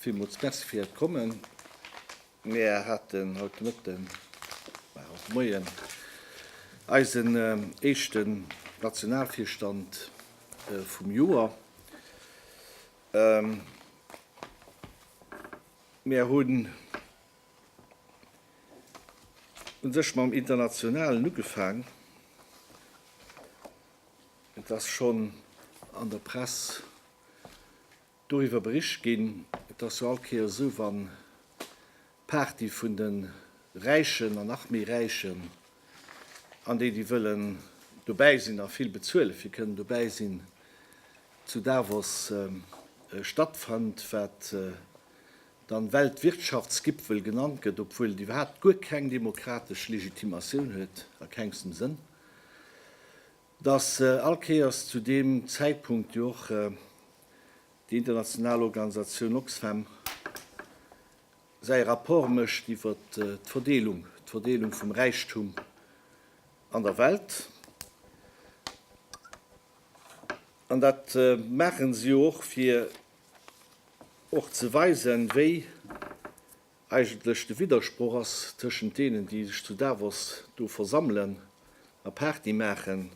Villmools Merci fir Äert Kommen. Mir haten haut de Mëtten, bah, haut de Moien, eisen éischten Nationalvirstand vum Joer. Mir hunn u sech mam Internationalen ugefaang. Et ass schonn an der Press doriwwer bericht ginn. Et ass jo all Kéier esou, wann d'Party vun de Räichen an nach méi Räichen an déi, déi wëllen dobäi sinn a vill bezuelen, fir kënnen dobäi sinn, zu Davos stattfënnt, wat dann Weltwirtschaftsgipfel genannt gëtt, obwuel et iwwerhaapt guer keng demokratesch Legitimatioun huet, a kengstem Sënn, dass all Kéiers zu deem Zäitpunkt jo och déi international Organisatioun Oxfam säi Rapport mécht iwwer d'Verdeelung, d'Verdeelung vum Räichtum an der Welt. An dat maache se jo och, fir och ze weisen, wéi eigentlech de Widdersproch ass tëschent deenen, déi sech zu Davos do versammelen a Party maachen,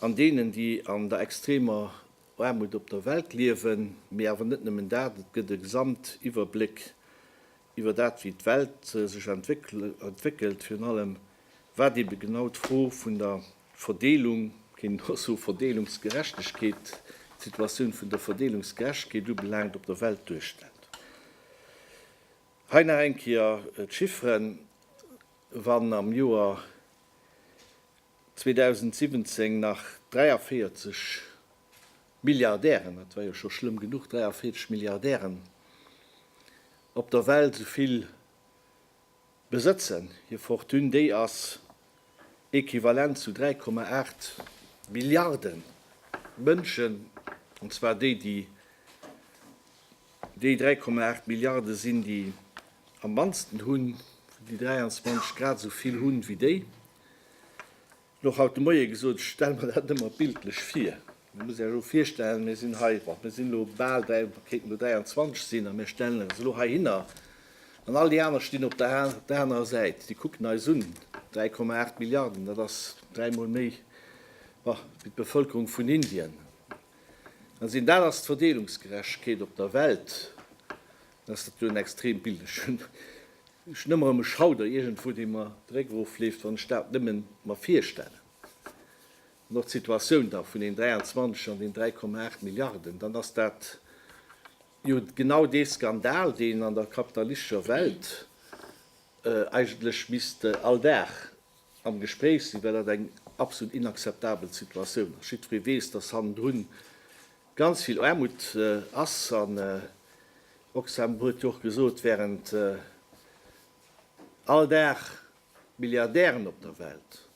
an deenen, déi an der extremer Aarmut op der Welt liewen. Mee awer net nëmmen dat, et gëtt e Gesamtiwwerbléck iwwer dat, wéi d'Welt sech entwéckelt, virun allem wat eebe genau d'Fro vun der Verdeelung, kéint een och soen Verdeelungsgerechtegkeet, d'Situatioun vun der Verdeelungsgerechtegkeet ubelaangt, op der Welt duerstellt. Hei nach eng Kéier d'Chifferen, Wann am Joer 2017 nach 43 Milliardären, dat war jo scho schlëmm genuch, 43 Milliardären op der Welt esou vill besëtzen, hir Fortune, déi ass equivalent zu 3,8 Milliarde Mënschen, an zwar déi, déi déi 3,8 Milliarde sinn, déi am mannsten hunn, déi 23 grad esou vill hunn wéi déi. Hunn och haut de Moie gesot, ech stelle mer dat ëmmer bildlech vir, Dir musst Iech elo virstellen, mir sinn hei, bon, mir sinn elo bal dräi, mer kéinten elo 23 sinn a mir stellen eis elo heihinner an all déi aner stinn op der anerer Säit, déi kucken eis un, 3,8 Milliarden, dat ass dräimol méi, bon, wéi d'Bevëlkerung vun Indien. An sinn, dat ass d'Verdeelungsgerechtegkeet op der Welt, dann ass dat jo en extreemt Bild. Ech hunn, ech hunn ëmmer erëm e Schauder iergendwou, dee mer de Réck erofleeft, wann ech dat nëmmen mer virstellen. An och d'Situatioun da vun den 23 an den 3,8 Milliarden, dann ass dat jo genau dee Skandal, deen an der kapitalistescher Welt eigentlech misst all Dag am Gespréich sinn, well dat eng absolut inakzeptabel Situatioun ass. Jiddweree weess, dass hannendrun ganz vill Aarmut ass. An Oxfam huet jo och gesot, während all Dag Milliardären op der Welt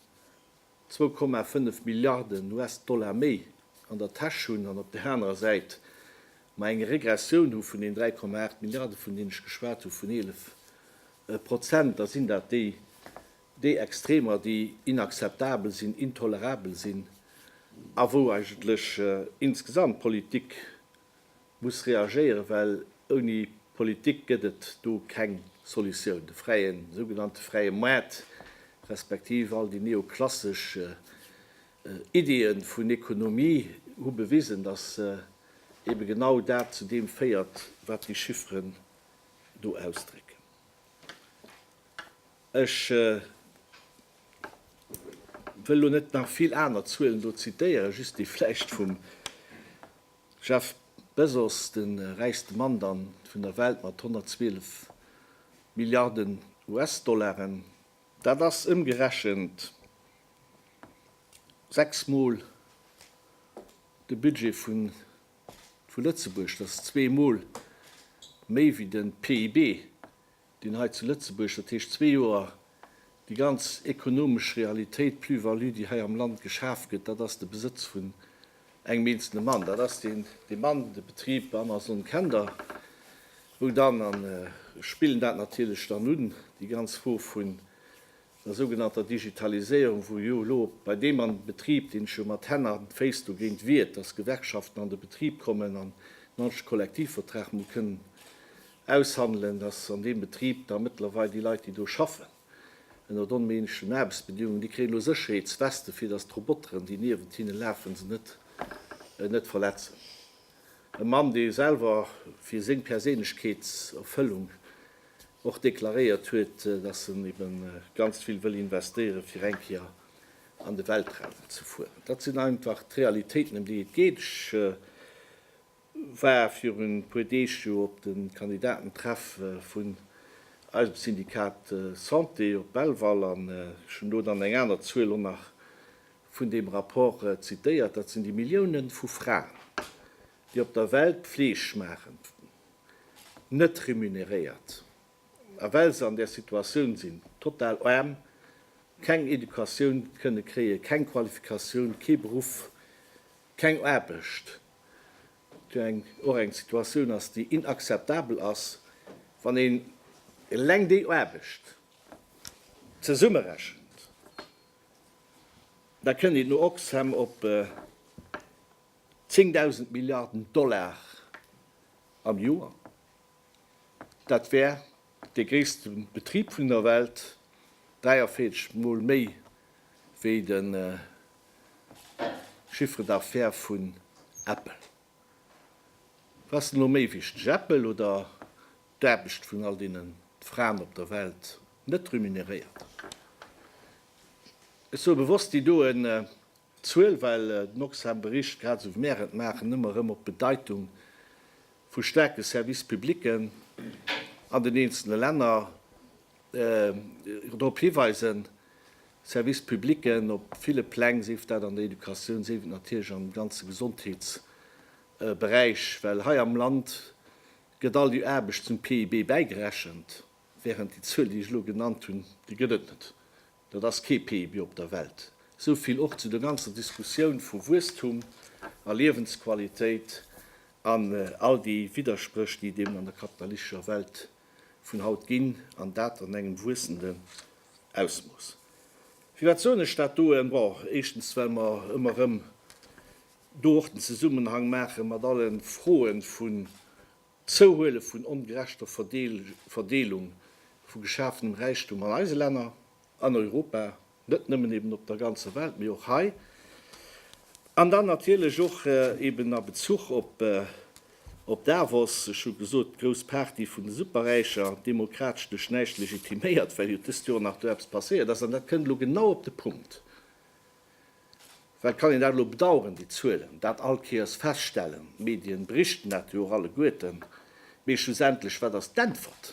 2,5 Milliarden US-Dollar méi an der Täsch hunn an op där anerer Säit mer eng Regressioun hu vun den 3,8 Milliarde vun deenen ech geschwat hu vun 11 Prozent, da sinn dat déi déi Extremer, déi inakzeptabel sinn, intolerabel sinn a wou eigentlech insgesamt d'Politik muss reagéieren, well ouni Politik gëtt et do keng Solutioun. De fräien, sougenannte fräie Moart, respektiv all déi neoklassesch Ideeë vun Ekonomie hu bewisen, datt ebe genau dat zu deem féiert, wat déi Chifferen do ausdrécken. Ech wëll elo net nach vill aner Zuelen do zitéieren, just déi vläicht vum Jeff Bezos, de räichste Mann dann vun der Welt mat 112 Milliarden US-Dollaren. Dat ass ëmgerechent 6 mol de Budget vu Lëtzebuerg. Dat ass zweemol méi wéi de PIB. deen hei zu Lëtzebuerg, dat heescht zwee Joer, déi ganz ekonomesch Realitéit, d'Plus-value, déi hei am Land geschaf gëtt, dat ass de Besëtz vun engem eenzele Mann. Dat ass deen, dee Mann, de Betrib Amazon kennt Der, wou dann, an ech spillen dat natierlech dann un, déi ganz Fro vun der sougenannter Digitaliséierung, wou jo elo bei deem an Betrib, deen sech jo mat Hänn a Féiss dogéint wiert, dass Gewerkschaften an de Betrib kommen an en anständige Kollektivvertrag mol kënnen. aushandelen, dass an deem Betrib da mëttlerweil déi Leit, déi do schaffen, ënnert onméiglechen Aarbechtsbedingungen, déi kréien elo Sécherheetsweste fir dass d'Roboteren, déi niewent hinne lafen, se net net verletzen. E Mann, dee selwer fir seng Perséinlechkeetserfëllung och deklaréiert huet, dass en ebe ganz vill wëll investéieren, fir eng Kéier an de Weltraum ze fueren. Dat sinn einfach d'Realitéiten, ëm déi et geet. Ech war virun e puer Deeg jo op de Kandidatentreff vun eisem Syndikat Santé op Belval an ech hunn do dann eng aner Zuel och nach vun deem Rapport zitéiert, dat sinn déi Milliounen vu Fraen, déi op der Welt Pfleeg maachen, net remuneréiert, a well se an där Situatioun sinn, total aarm, keng Educatioun kënne kréien, keng Qualifikatioun, kee Beruff, keng Aarbecht, wat jo eng och eng Situatioun ass, déi inakzeptabel ass, wann een eleng déi Aarbecht zesummerechent, da kënnt een no Oxfam op 10.000 Milliarden Dollar am Joer. Dat wär dee gréisste Betrib vun der Welt, 43 Mol méi wéi de Chiffre d'affaires vun Apple. Wat ass denn elo méi wichteg, Apple oder d'Aarbecht vun all deene Fraen op der Welt, net remuneréiert? Ech soe bewosst déi doen Zuel, well den Oxfam-Bericht, grad esou wéi mär et maachen, ëmmer erëm op d'Bedeitung vu staarke Services publicken an den eenzelne Länner drop hiweisen. Services publicken op ville Pläng, sief dat an der Educatioun, sief et natierlech am ganze Gesondheetsberäich, well hei am Land gëtt all déi Aarbecht zum PIB bäigerechent, während déi Zuel, déi ech elo genannt hunn, déi gëtt et net. Dat ass kee PIB op der Welt. Esou vill och zu der ganzer Diskussioun vu Wuesstum a Liewensqualitéit an all déi Widderspréch, déi et eben an der kapitalistescher Welt vun haut ginn, an dat an engem wuessenden Ausmooss. Firwat soen ech dat doen? Bon, éischtens, well mer ëmmer erëm do och den Zesummenhang maache mat alle Froen vun Zouhuele vun ongerechter Verdeelung vu geschafenem Räichtum an eise Länner, an Europa, net nëmmen eben op der ganzer Welt, mee och hei, an dann natierlech och eben a Bezuch op op Davos, ech hu gesot, d'grouss Party vun de Superräicher, demokratesch duerch näischt legitiméiert, well jo dëst Joer nach do eppes passéiert ass, an dat kënnt elo genau op de Punkt. Well et kann een dat elo bedauern, déi Zuelen, dat all Kéiers feststellen, d'Medien berichten dat jo och alleguerten, mee schlussendlech, wat ass d'Äntwert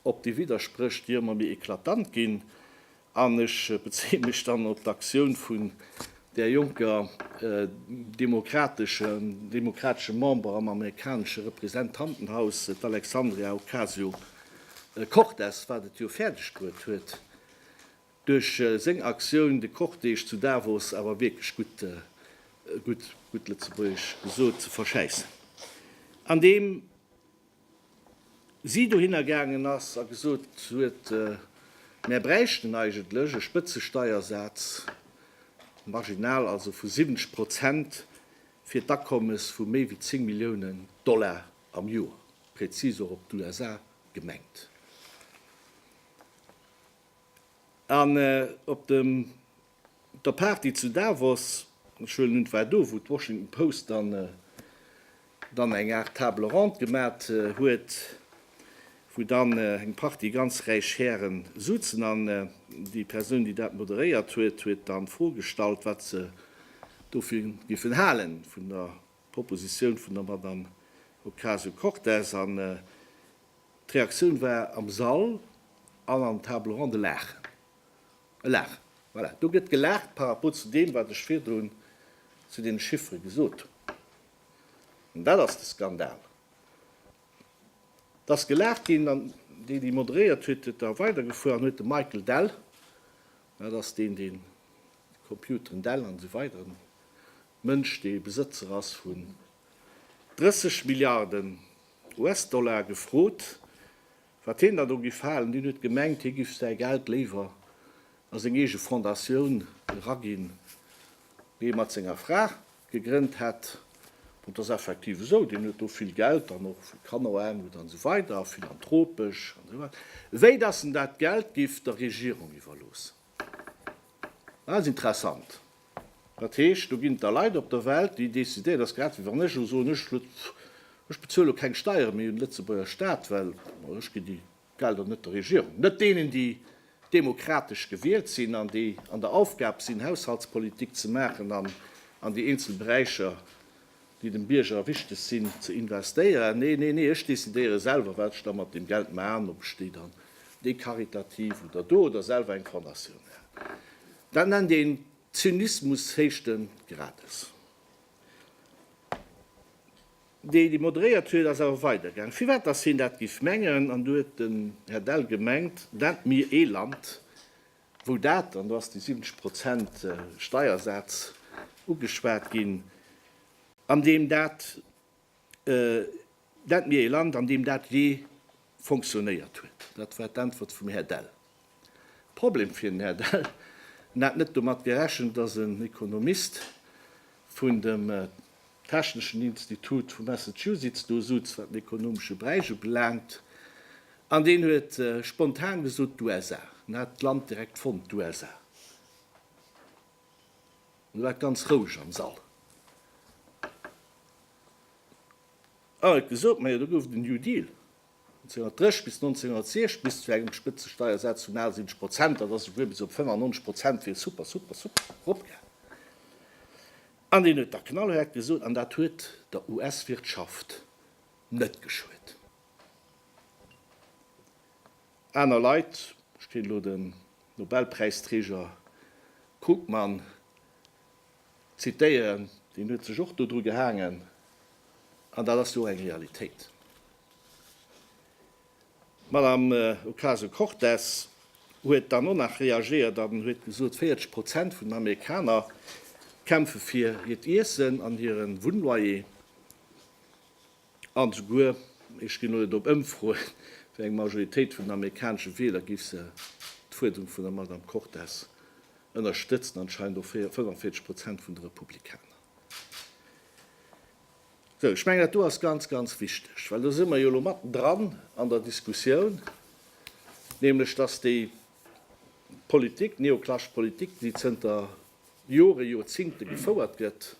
op déi Widderspréch, déi ëmmer méi eklatant ginn? An ech bezéie mech dann op d'Aktioun vun där jonker demokratesche demokratesche Member am amerikanesche Representantenhaus, d'Alexandria Ocasio-Cortez, wat et jo fäerdegbruet huet, Duerch seng Aktioun de Cortège zu Davos awer wierklech gutt, gutt, gutt Lëtzebuergesch gesot, ze verschäissen, andeem si dohinner gaangen ass a gesot huet, Mär bräichten eigentlech e Spëtzesteiersaz, marginal also, vu 70 Prozent fir d'Akommes vu méi wéi 10 Milliounen Dollar am Joer, prezis och op d'USA gemengt. An op dem der Party zu Davos, ech huelen un et war do wou d'Washington Post dann dann eng Aart Table ronde gemat huet, wou dann eng Partie ganz räich Hären suzen an déi Persoun déi dat moderéiert huet, huet dann d'Fro gestallt wat se dovun giffen halen, vun der Propositioun vun der Madame Ocasio-Cortez. An D'Reaktioun war am Sall an an Table ronde e Laachen. E Laachen. Voilà, do gëtt gelaacht par rapport zu deem, wat ech virdrun zu deene Chiffere gesot hunn. An dat ass de Skandal. Et ass gelaacht ginn an déi, déi moderéiert huet, huet da weidergefuer an huet de Michael Dell, dat ass deen, deen d'Computeren Dell an esou weider, Mënsch, dee Besëtzer ass vun 30 Milliarden US-Dollar gefrot, wat hien dann do giff halen. Deen huet gemengt, hie giff säi Geld léiwer a seng eege Fondatioun eraginn, déi e mat senger Fra gegrënnt hätt. Bon, et ass effektiv esou, deen huet do vill Geld dann och fir Kanneraarmut an esou weider a philanthropesch an esou weider, wéi dass en dat Geld giff der Regierung iwwerloossen. Dat ass interessant. Dat heescht, do ginn et da Leit op der Welt, déi decidéieren, dat ass grad wéi wann ech elo soen, ech, ech bezuele keng Steiere méi un de Lëtzebuerger Staat, well ech ginn déi Gelder net der Regierung, net deenen, déi demokratesch gewielt sinn an déi an der Aufgab sinn, Haushaltspolitik ze maachen an an déi eenzel Beräicher, déi dem Bierger wichteg sinn, ze investéieren. Nee, nee, nee, ech decidéiere selwer, wat ech da mat deem Geld maachen, ob ech déi dann déi karitativ oder do oder selwer eng Fondatioun maachen. Dat nennt een Zynismus héichten Grades. Déi, déi moderéiert huet, ass awer weidergaangen. Firwat dass hien dat giff mengen? An du huet den Här Dell gemengt, Nennt mir ee Land, wou dat, an do ass déi 70 Prozent Steiersaz ugeschwat ginn, an deem dat, Nennt mir ee Land, an deem dat jee fonctionnéiert huet. Dat war d'Äntwert vum Här Dell. Problem fir den Här Dell, en hat net domat gerechent, datt en Ekonomist vun dem Techneschen Institut vu Massachusetts do sutz, wat den ekonomesche Beräich ubelaangt, an deen huet spontan gesot, d'USA. En hat d'Land direkt fonnt, d'USA. An du war et ganz roueg am Sall. An huet gesot, Majo, do gouf et en New Deal. 1930 bis 1960 bis zu engem Spëtzesteiersaz vun 78 Prozent, dat ass esouguer bis op 95 Prozent fir super, super, super eropgaangen. An deen huet da knallhaart gesot, an dat huet der US-Wirtschaft net geschuet. Aner Leit, ech kéint elo den Nobelpräisträger Krugman zitéieren, deen huet sech och dodru gehaangen, an dat ass jo och eng Realitéit. D'Madame Ocasio-Cortez huet dann och nach reagéiert an huet gesot, 40 Prozent vun den Amerikaner kämpfe fir hiert Iessen an hire Wunnloyer an esouguer, ech ginn elo net op Ëmfroen, fir eng Majoritéit vun den amerikanesche Wieler géif se d'Fuerderung vun der Madame Cortez ënnerstëtzen, anscheinend och 45 Prozent vun de Republikaner. Sou, ech mengen, dat do ass ganz, ganz wichteg, well do si mer jo elo mattendran an der Diskussioun, nämlech dass déi Politik, neoklassesch Politik, déi zënter Jore, Joerzingte gefouert gëtt,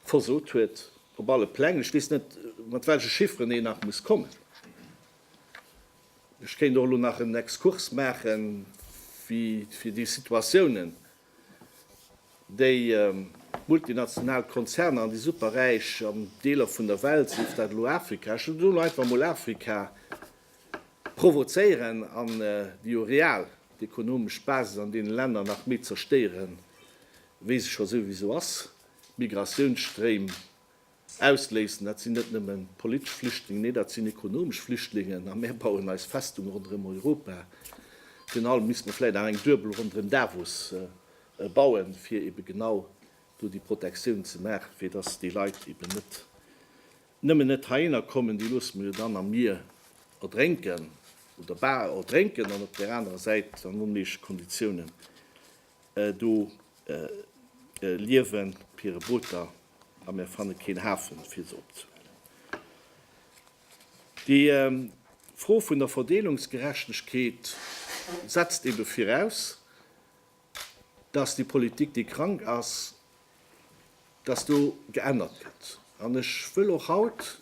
versot huet op alle Pläng. Ech weess net, mat welche Chifferen een nach muss kommen. Ech kéint och elo nach en Exkurs maachen, fir déi Situatiounen, déi multinational Konzerner an déi Superräich an Deeler vun der Welt, sief dat elo Afrika, ech soen elo einfach emol Afrika, provozéieren an déi jo real d'ekonomesch Basis an deene Länner nach méi zerstéieren, wéi se scho souwisou ass, Migratiounsstréim Ausléisen. Dat sinn net nëmme politesch Flüchtlingen, nee, dat sinn ekonomesch Flüchtlingen. A mär bauen eis Festung ronderëm Europa. Virun allem misste mer vläicht nach eng duebel ronderëm Davos bauen, fir ebe genau do déi Protektioun ze maachen, fir dass déi Leit eben net nëmmen net heihinner kommen, déi loosse mer jo dann am Mier erdrénken oder bal erdrénken an op där anerer Säit an onméigleche Konditiounen do liewen op hire Booter a mir fanne keen Hafen, fir se opzehuelen. Déi Fro vun der Verdeelungsgerechtegkeet setzt ebe viraus, dass déi Politik, déi krank ass, dass do geännert gëtt. An ech wëll och haut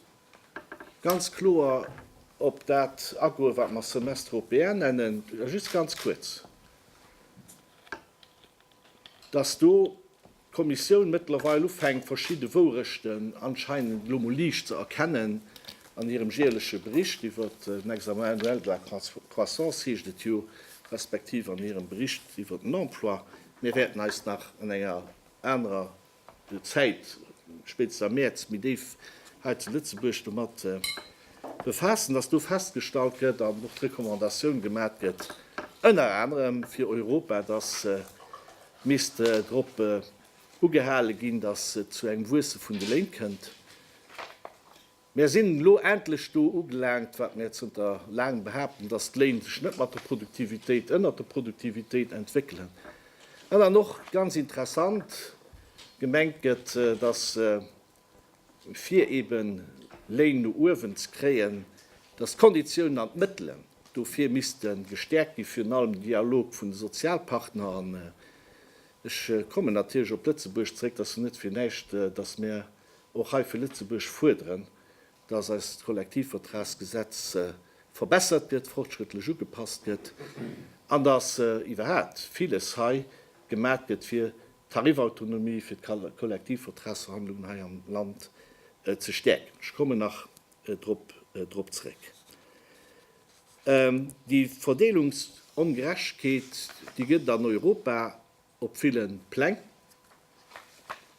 ganz kloer op dat agoen, wat mer Semestre européen nennen, just ganz kuerz. Dass do d'Kommissioun mëttlerweil ufänkt, verschidde Wourechten anscheinend elo mol liicht ze erkennen, an hirem jäerleche Bericht iwwer den Examen annuel de la croissance heescht et jo, respektiv an hirem Bericht iwwer den Emploi. Mir wäerten eis nach an enger anerer Zäit, spéitstens am Mäerz, méi déif hei zu Lëtzebuerg domat befaassen, dass do festgestallt gëtt an och d'Recommandatioun gemat gëtt, ënner anerem fir Europa, dass misst drop ugehale ginn, dass et zu engem Wuesse vun de Léin kënnt. Mär sinn elo endlech do ugelaangt, wat mär zënter laangem behaapten, dass d'Léin sech net mat der Produktivitéit, ënnert der Produktivitéit entwéckelen. An dann och ganz interessant, gemengt gëtt, dass. fir eebe Léin no uewen ze kréien, dass d'Konditiounen an d'Mëttelen dofir misste gestäerkt ginn, virun allem den Dialog vun de Sozialpartner. An ech kommen natierlech op Lëtzebuerg zeréck, dat ass jo net fir näischt, dass mir och hei fir Lëtzebuerg fuerderen, dass eist Kollektivvertragsgesetz verbessert gëtt, fortschrëttlech ugepasst gëtt an dass iwwerhaapt villes hei gemat gëtt, fir d'Tarifautonomie, fir d'Kollektivvertragsverhandlungen hei am Land ze stäerken. Ech kommen nach drop drop zeréck. Déi Verdeelungsongerechtegkeet, déi gëtt an Europa op ville Pläng.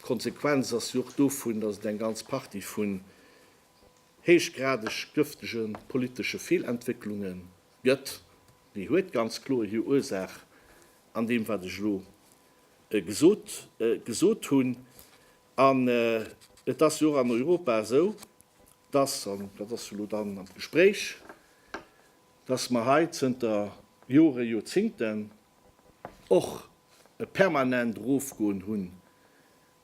D'Konsequenz ass jo och dovun, datt et eng ganz Partie vun héichgradeg gëftege politesche Feelentwécklunge gëtt. Déi huet ganz kloer hir Ursaach an deem, wat ech elo gesot gesot hunn. An et ass jo och an Europa esou, dass, an dat ass jo elo dann am Gespréich, dass mer hei zënter Jore, Joerzingten och e permanent Erofgoen hu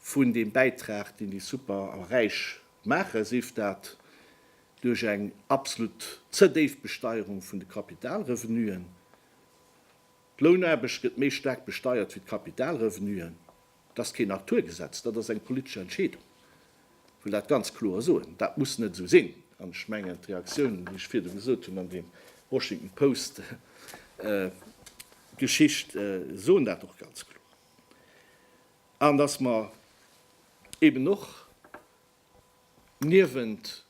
vun deem Bäitrag, deen déi Super a Räich maachen, sief dat duerch eng absolut ze déif Besteierung vun de Kapitalrevenuen. D'Lounaarbecht gëtt méi staark besteiert wéi d'Kapitalrevenuen. Dat ass keen Naturgesetz, dat ass eng politesch Entscheedung. Ech wëll dat ganz kloer soen. Dat muss net esou sinn. An ech mengen, d'Reaktiounen, déi ech virdu gesot hunn an deem Washington Post Geschicht, soen dat och ganz kloer. An dass mer eben och niewent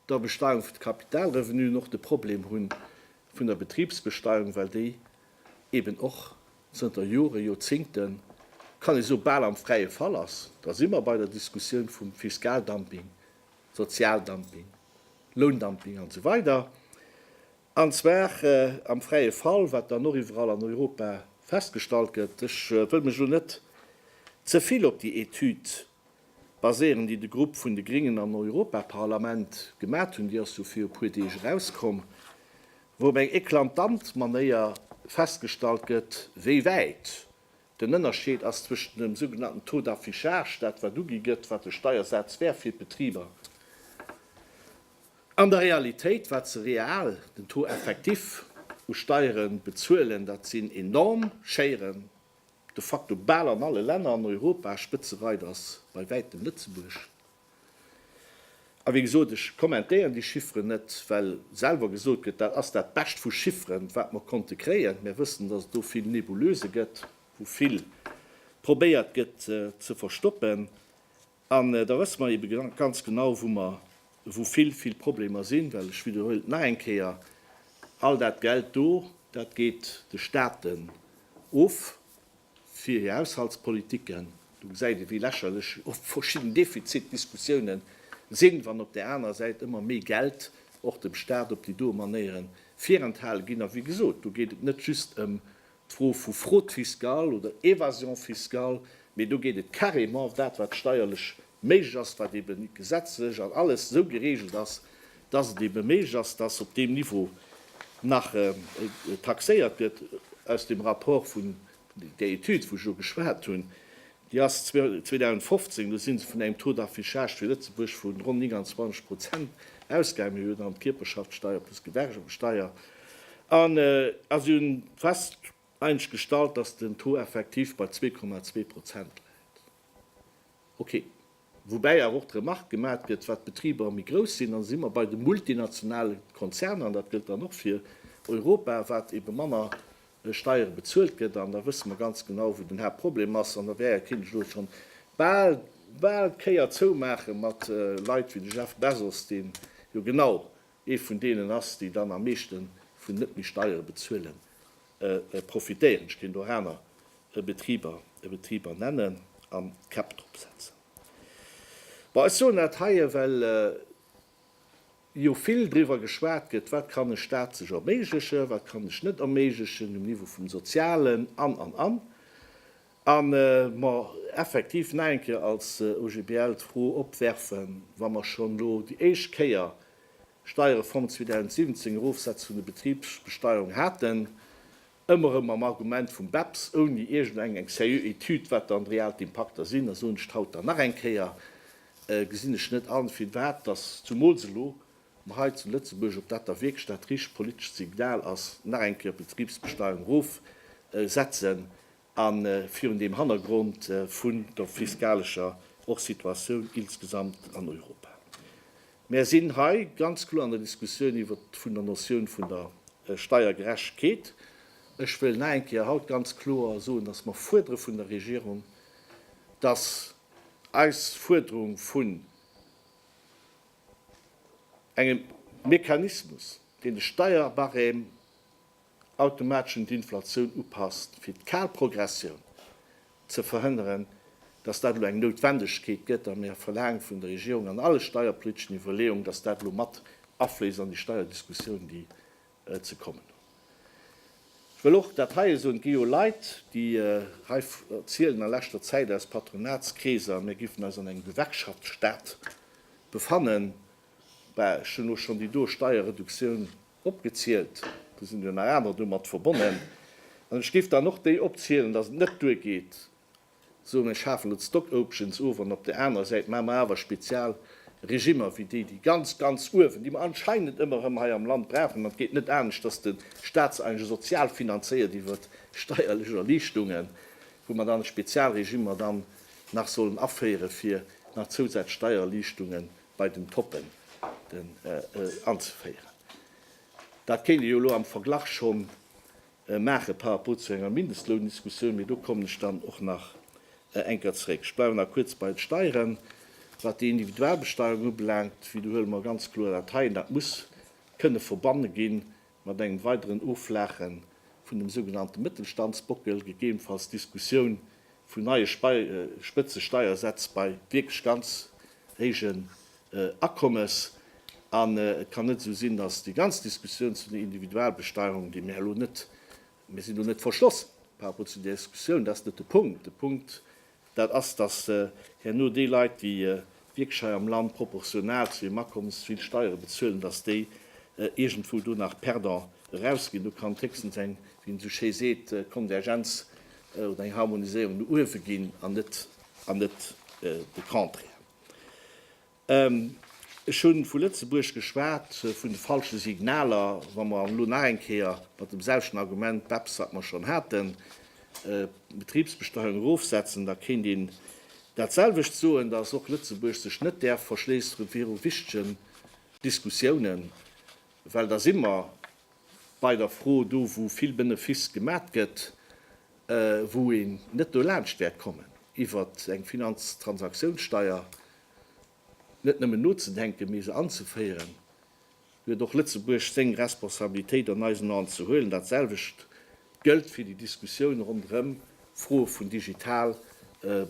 der Besteierung vun de Kapitalrevenuen och de Problem hu vun der Betribsbesteierung, well déi eben och zënter Jore, Joerzingten, kann ee soen, bal am fräie Fall ass. Da si mer bei der Diskussioun vum Fiskaldumping, Sozialdumping, Loundumping an esou weider. An zwar am fräie Fall, wat dann och iwwerall an Europa festgestallt gëtt. Ech wëll mech elo net ze vill op déi Etüd baséieren, déi de Grupp vun de Gringen am Europaparlament gemat hunn, déi ass jo viru puer Deeg erauskomm, wou op eng eklatant Manéier festgestallt gëtt, wéi wäit den Ënnerscheed ass zwëschen dem sougenannten Taux d'affichage, dat wat ugi gëtt, wat de Steiersaz wär fir d'Betriber, an der Realitéit, wat se real, den Taux effectif u Steiere bezuelen. Dat sinn enorm Schéieren. De facto bal an alle Länner an Europa, Spëtzereider ass bei wäitem Lëtzebuerg. A wéi gesot, ech kommentéieren déi Chifferen net, well selwer gesot gëtt, dat ass dat Bescht vu Chifferen, wat mer konnte kréien. Mir wëssen, datt et do vill Nebulöse gëtt, wou vill probéiert gëtt ze verstoppen. An da wësse mer ebe ganz genau, wou mer, wou vill, vill Problemer sinn, well ech widderhuelen et nach eng Kéier, all dat Geld do, dat geet de Staaten of fir hir Haushaltspolitiken. Do gesäit ee wéi lächerlech oft verschidden Defizitdiskussiounen sinn, wann op där anerer Säit ëmmer méi Geld och dem Staat op déi doe Manéiere virenthale ginn. A wéi gesot, do geet et net just ëm d'Fro vu Fraude fiscale oder Évasion fiscale, mee do geet et carrément dat, wat steierlech méiglech ass, wat ebe gesetzlech an alles esou geregelt ass, dass et ebe méiglech ass, dass op deem Niveau nach taxéiert gëtt. Aus dem Rapport vun där Etüd, wou ech elo geschwat hunn, déi ass 2015, do si se vun engem Taux d'affichage fir Lëtzebuerg vu ronn 29 Prozent ausgaangen. Mir hunn dann d'Kierperschaftssteier plus Gewerbesteier an a si hunn fest eigentlech gestallt, dass den Taux effectif bei 2,2 Prozent läit. Ok. Woubäi awer och d'Remark gemat gëtt, wat d'Betriber méi grouss sinn, an da si mer bei de multinationale Konzerner, an dat gëllt dann och fir Europa, wat ebe manner Steiere bezuelt gëtt. An da wësse mer ganz genau, wou den Haaptproblem ass. An da wär, kéint ech elo schonn bal, bal d'Kéier zoumaache mat Leit wéi de Jeff Bezos, deen jo genau ee vun deenen ass, déi dann am meeschte vun net méi Steiere bezuelen profitéieren. Ech kéint och aner Betriber, Betriber nennen an d'Käpp drop setzen. Bon, ech soen dat heie well jo vill driwwer geschwat gëtt, wat kann e Stat sech erméiglechen, wat kann e sech net erméiglechen um Niveau vum Sozialen an, an, an. A mer effektiv nach eng Kéier als OGBL d'Fro opwerfen, wa mer schonn elo déi éischt Kéier Steierreform 2017, Erofsetze vun der Betribsbesteierung haten, ëmmer erëm mam Argument vum BEPS, ouni iergendeng eng seriö Etüd, wat dann d'real d'Impakter sinn, da soen ech et haut dann nach eng Kéier. Gesinn ech net an, firwat dass zumools elo mer hei zu Lëtzebuerg, ob dat da wierklech dat richtegt politescht Signal ass, nach eng Kéier d'Betribsbesteuerung erofsetzen a virun deem Hannergrond vun der fiskalescher och Situatioun insgesamt an Europa. Mär sinn hei ganz kloer an der Diskussioun iwwert vun der Notioun vun der Steiergerechtegkeet. Ech wëll nach eng Kéier haut ganz kloer soen, dass mer fuerdere vun der Regierung, dass eis Fuerderung vun engem Mechanismus, deen de Steierbarème automatesch un d'Inflatioun upasst, fir d'kal Progressioun ze verhënneren, dass dat elo eng Noutwendegkeet gëtt. A mir verlaangen vun der Regierung an alle steierpoliteschen Iwwerleeungen, dass dat elo mat afléisst an déi Steierdiskussioun, déi ze kommen hunn. Ech wëll och dat heie soen, Et gi jo Leit, déi hei erzielen a leschter Zäit aus Patronatskreeser, mir géifen eis an engem Gewerkschaftsstaat befannen. Bah, ech hunn elo schonn déi do Steierreduktioun opgezielt, do sinn jo nach aner domat verbonnen. An ech géif dann och déi opzielen, datt et net duergeet, Soe mir schafen elo d'Stock Options of an op där anerer Säit maache mer awer spezial Regimmer wéi déi, déi ganz, ganz uewen, déi mer anscheinend ëmmer erëm hei am Land brauchen. An et geet net anescht, dass de Stat se eigentlech sozial finanzéiert iwwer steierlech Erliichtungen, wou mer dann Spezialregimmer dann nach sollen aféiere fir nach zousätzlech Steiererliichtunge bei den Toppen anzeféieren. Dat kéint ee jo elo am Verglach schonn maache par rapport zu enger Mindestloundiskussioun, mee do kommen ech dann och nach eng Kéier zeréck. Ech bleiwen nach kuerz bei de Steieren. Wat déi Individualbesteierung ubelaangt, widderhuele mer ganz kloer dat heien, dat muss kënne verbanne gi mat engem weideren Offlaache vun dem sougenannte Mëttelstandsbockel, gegebenfalls d'Diskussioun vun neie Spëtzesteiersätz bei wierklech ganz héijen Akommes. An et kann net esou sinn, datt déi ganz Diskussioun zu der Individualbesteierung, déi mir elo net, mir sinn do net verschloss par rapport zu där Diskussioun, dat ass net de Punkt. De Punkt, dat ass, datt herno déi Leit, déi wierklech hei am Land proportional zu hirem Akommes vill Steiere bezuelen, datt déi iergendwou do nach perdant erausginn. Do kann et héchstens eng, wéi een esou schéi seet, Konvergenz oder eng Harmoniséierung no uewe ginn an net, an net de Contraire. Ech hu vu Lëtzebuerg geschwat, vun de falsche Signaler. Wa mer elo nach eng Kéier mat dem selwechten Argument, BEPS, wat mer schonn haten, d'Betribsbesteuerung erofsetzen, da kéint een dat selwecht soen, dass och Lëtzebuerg sech net däerf verschléisse viru wichtegen Diskussiounen, well da si mer bei der Fro do, wou vill Benefice gemat gëtt, wou een net dolaanscht wäert kommen, iwwer eng Finanztransaktionssteuer net nëmmen nozedenken, mee se anzeféieren, huet och Lëtzebuerg seng Responsabilitéit an eisen Aen ze huelen. Dat selwecht gëllt fir déi Diskussioun ronderëm Froe vun digital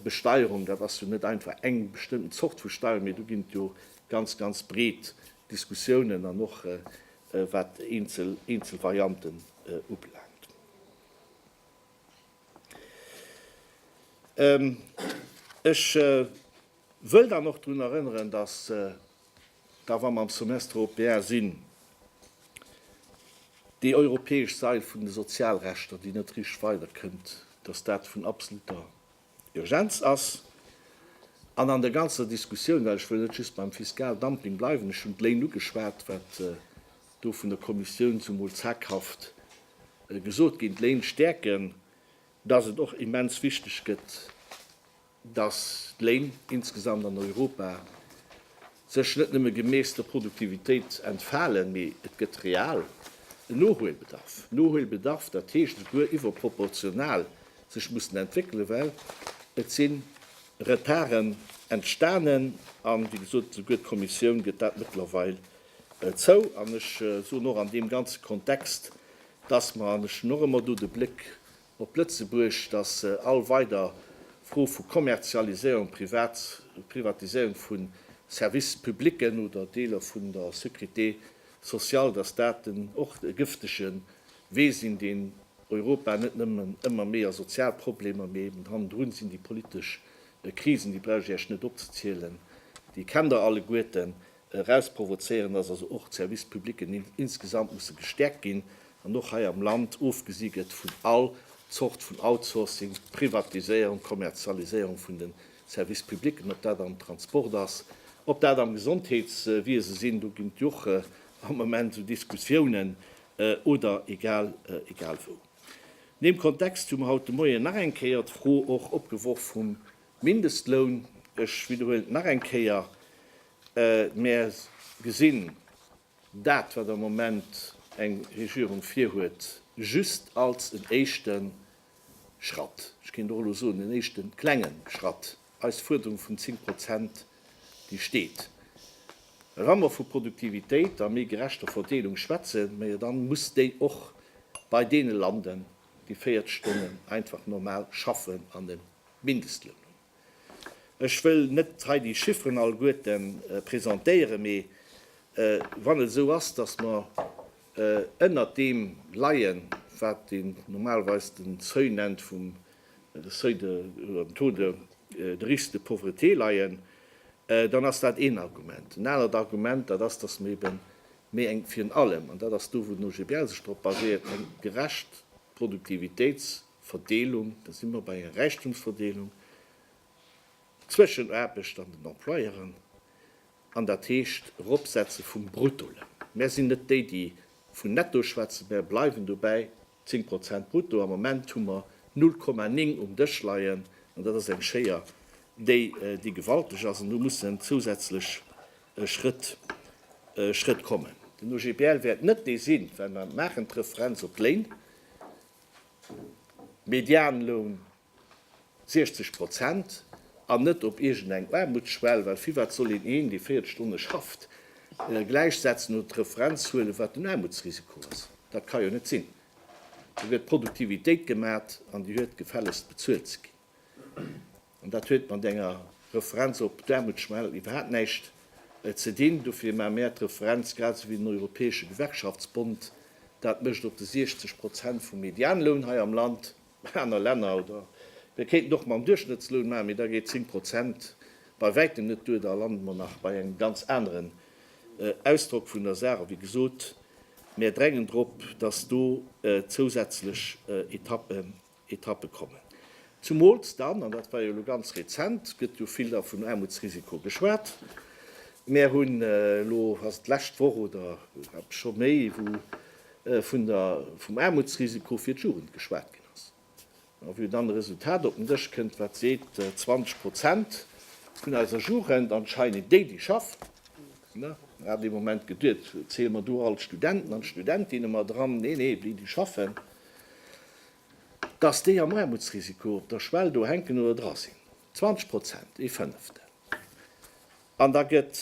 Besteierung. Dat ass jo net einfach eng bestëmmten Zort vu Steier, mee do ginn et jo ganz, ganz breet Diskussiounen an och wat eenzel Varianten ubelaangt. Ech wëll dann och drun erënneren, dass da, wa mer am Semestre européen sinn, déi europäesch Sail vun de Sozialrechter, déi net richteg weiderkënnt, dass dat vun absoluter Urgenz ass. An an der ganzer Diskussioun, well ech wëll net just beim Fiskaldumping bleiwen, ech hunn d'Léin ugeschwat, wat do vun der Kommissioun zumol zaghaft gesot ginn, d'Léin stäerken, dass et och immens wichteg gëtt, dass d'Léin insgesamt an Europa sech net nëmme gemäss der Produktivitéit entfalen, mee et gëtt real en Nohuelbedarf. Nohuelbedarf, dat heescht esouguer iwwerproportional sech mussen entwéckelen, well et si Retarden entstanen an, wéi gesot, esouguer d'Kommissioun gëtt dat mëttlerweil zou. An ech soen och an deem ganze Kontext, dass mer, an ech hunn och ëmmer do de Bléck op Lëtzebuerg, dass all weider Fro vu Kommerzialiséierung, Privatiséierung vu Services publicken oder Deeler vun der Sécurité sociale, dass dat och e gëftege Wee sinn, deen Europa net nëmmen ëmmer méi a sozial Problemer, mee eben hannendrun sinn déi politesch Krisen, déi brauch ech Iech net opzezielen, déi kennt Der alleguerten, erausprovozéieren, dass also och d'Services publics insgesamt musse gestäerkt ginn an och hei am Land ofgesi gëtt vun all Zort vun Outsourcing, Privatiséierung, Kommerzialiséierung vun de. Service publicken, ob dat am Transport ass, ob dat am Gesondheetswiese sinn, do ginn et jo och am Moment esou Diskussiounen, oder egal, egal wou. An deem Kontext hu mer haut de Moien nach eng Kéier d'Fro och opgeworf vum Mindestloun. Ech widderhuelen et nach eng Kéier, Mär gesinn dat, wat am Moment eng Regierung virhuet, just als en éischte Schratt, ech kéint och elo soen en éischte klenge Schratt. Eis Fuerderung vun 10 Prozent, déi steet. Well wa mer vu Produktivitéit a méi gerechter Verdeelung schwätzen, majo dann muss déi och bei deene landen, déi 40 Stonnen einfach normal schaffen an e Mindestloun hunn. Ech wëll net hei déi Chifferen alleguerte presentéieren, mee wann et esou ass, dass mer ënnert deem leien, wat een normalerweis den Seuil nennt vum, de Seuil de, oder den Taux de, de risque de pauvreté leien, dann ass dat een Argument. En anert Argument, dat ass, dass mer eben méi eng, virun allem, an dat ass do, wou den OGBL sech drop baséiert, eng gerecht Produktivitéitsverdeelung, da si mer bei enger Räichtumsverdeelung zwëschen Aarbecht an den Employeuren, An dat heescht Eropsetze vum Bruttoloun. Mär sinn net déi, déi vun Netto schwätzen, mär bleiwen dobäi, 10 Prozent Brutto. Am Moment hu mer 0,9 um Dësch leien, an dat ass eng Schéier, déi, déi gewalteg ass. An do mussen zousätzlech Schrëtt, Schrëtt kommen. Den OGBL wäert net dee sinn, well mer maachen d'Referenz op d'Léin, Medianloun 60 Prozent, an net op iergend eng Aarmutsschwell, well firwat soll een een, dee 40 Stonne schafft, gläichsetzen oder d'Referenz huelen, wat den Aarmutsrisiko ass? Dat ka jo net sinn. Do gëtt Produktivitéit gemat an déi huet gefällegst bezuelt ze ginn. An dat huet mat enger Referenz op d'Aarmutsschwell iwwerhaapt näischt ze dinn. Dofir maache mär d'Referenz, grad esou wéi den Europäesche Gewerkschaftsbond dat mécht, op de 60 Prozent vum Medianloun hei am Land. Aner Länner, oder mir kéinten och mam Duerchschnëttsloun maachen, mee da geet 10 Prozent bei wäitem net duer, da lande mer nach bei engem ganz aneren Ausdrock vun der Saach. A wéi gesot, mär drängen drop, dass do zousätzlech Etappen, Etappe kommen. Zumools dann, an dat war jo elo ganz rezent, gëtt jo vill da vun Aarmutsrisiko geschwat, mär hunn elo, ass et d'lescht Woch oder eppes scho méi, wou vun der, vum Aarmutsrisiko fir d'Jugend geschwat ginn ass, a wou dann e Resultat op den Dësch kënnt, wat seet, 20 Prozent vun eiser Jugend, anscheinend déi, déi schaffen, ne, mer hat ee Moment geduet, ziele mer do all d'Studenten an d'Studentinne mat eran, nee, nee, déi, déi schaffen, dass déi am Aarmutsrisiko op der Schwell do hänken oder dra sinn. 20 Prozent, ee Fënneftel. An da gëtt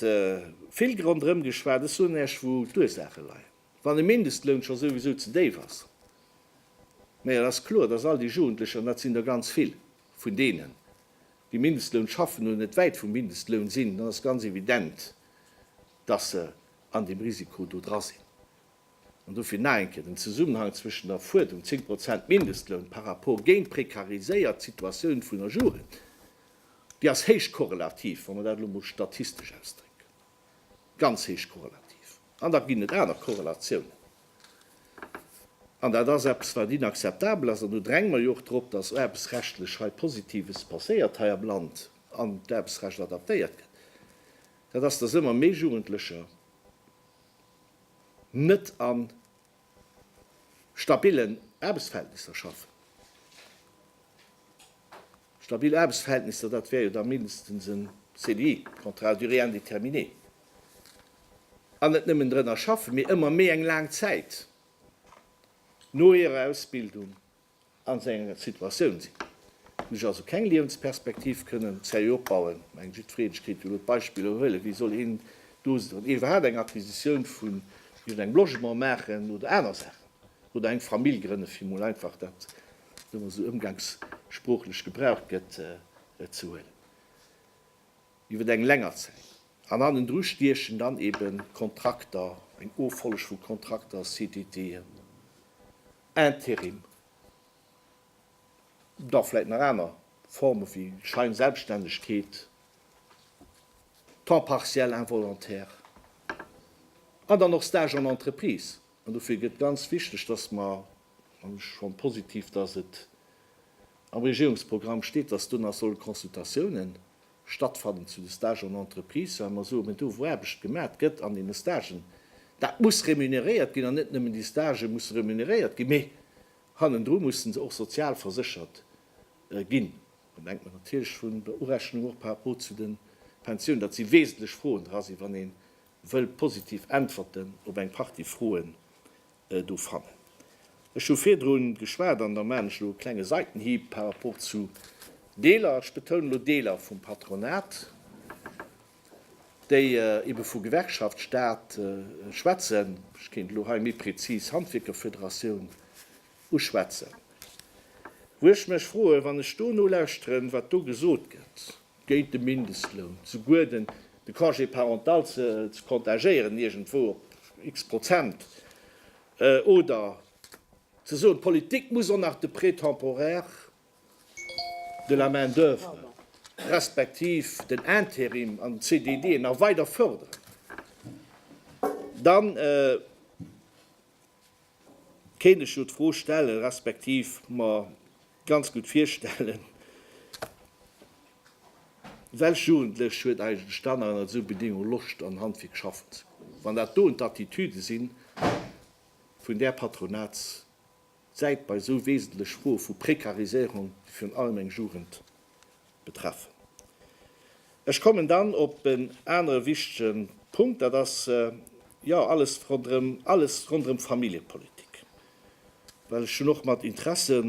vill ronderëm geschwat. Ech soen Iech, wou d'Ursaache leien. Wann de Mindestloun scho souwisou ze déif ass, mä et ass kloer, dass all déi Jugendlecher, an dat sinn der ganz vill vun deenen, déi Mindestloun schaffen oder net wäit vum Mindestloun sinn, dann ass ganz evident, dass se an deem Risiko do dra sinn. An dofir nach eng Kéier, den Zesummenhang zwëschen der Fuerderung 10 Prozent Mindestloun par rapport géint d'prekariséiert Situatioun vun der Jugend, déi ass héich korrelativ, wa mer dat elo mol statistesch ausdrécken. Ganz héich korrelativ. An da ginn et aner Korrelatiounen. An dat ass eppes, wat inakzeptabel ass. An do dränge mer jo och drop, dass aarbechtsrechtlech hei Positives passéiert hei am Land an d'Aarbechtsrecht adaptéiert gëtt. Dat ass, dass ëmmer méi Jugendlecher net a stabillen Aarbechtsverhältnisser schaffen. Stabil Aarbechtsverhältnisser, dat wär jo da mindestens en CDI, Contrat à durée indéterminée, an net nëmmen drënner schaffen, mee ëmmer méi eng laang Zäit no hirer Ausbildung an esou enger Situatioun sinn, wou sech also keng Liewensperspektiv kënnen seriö opbauen. Ech mengen, jiddwereen, ech kéint jo elo d'Beispiller huelen, wéi soll een do iwwerhaapt eng Acquisitioun vun iergendengem Logement maachen oder aner Saachen oder eng Famill grënnen, fir emol einfach dat ëmmer esou ëmgangssproochlech gebraucht gëtt, ze huelen iwwer eng länger Zäit. An hannendru stiechen dann ebe Kontrakter, eng Offolleg vu Kontrakter, CDDen, Interim, da vläicht nach aner Forme wéi Scheinselbststännegkeet, Temps partiel involontaire an dann och Stage en entreprise. An dofir gëtt ganz wichteg, dass mer, an ech fannen positiv, dass et am Regierungsprogramm steet, dass do nach solle Consultatiounen. stattfannen zu de Stages en entreprise, well mer soen, mä do wou Aarbecht gemat gëtt an deene Stagen, dat muss remuneréiert ginn an net nëmmen déi Stagë musse remuneréiert ginn, mä hannendru musse se och sozial verséchert ginn. Dann denkt mer natierlech vun der Urechnung och par rapport zu de Pensiounen. Dat si wesentlech Froen dra sinn, wann ee wëll positiv Äntwerten op eng Partie Froen do fannen. Ech hu virdru geschwat, an da maachen ech elo e klenge Seitenhieb par rapport zu Deeler, ech betounen elo Deeler vum Patronat, déi ebe vu Gewerkschaftsstaat schwätzen, ech kéint elo hei méi prezis Handwierkerfederatioun uschwätzen, wou ech mech froen, wann ech do nolauschteren, wat do gesot gëtt géint de Mindestloun, souguer den de Congé parental ze kontagéieren iergendwou op x-Prozent, oder ze soen, d'Politik muss och nach de Prêt temporaire de la main d'oeuvre respektiv den Intérim an den CDD nach weider förderen, dann kéint ech jo d'Fro stellen, respektiv mer ganz gutt virstellen, Welch Jugendlech huet eigentlech dann ënnert esou Bedingunge Loscht an Handwierk schaffen ze goen, wann dat doen d'Attitüde si vun där Patronatssäit bei esou wesentlech Froe vu Prekariséierung, déi virun allem eng Jugend betreffen? Ech kommen dann op en anere wichtege Punkt, dat ass, jo, alles ronderëm, alles ronderëm d'Familljepolitik, well ech hunn och mat Interesse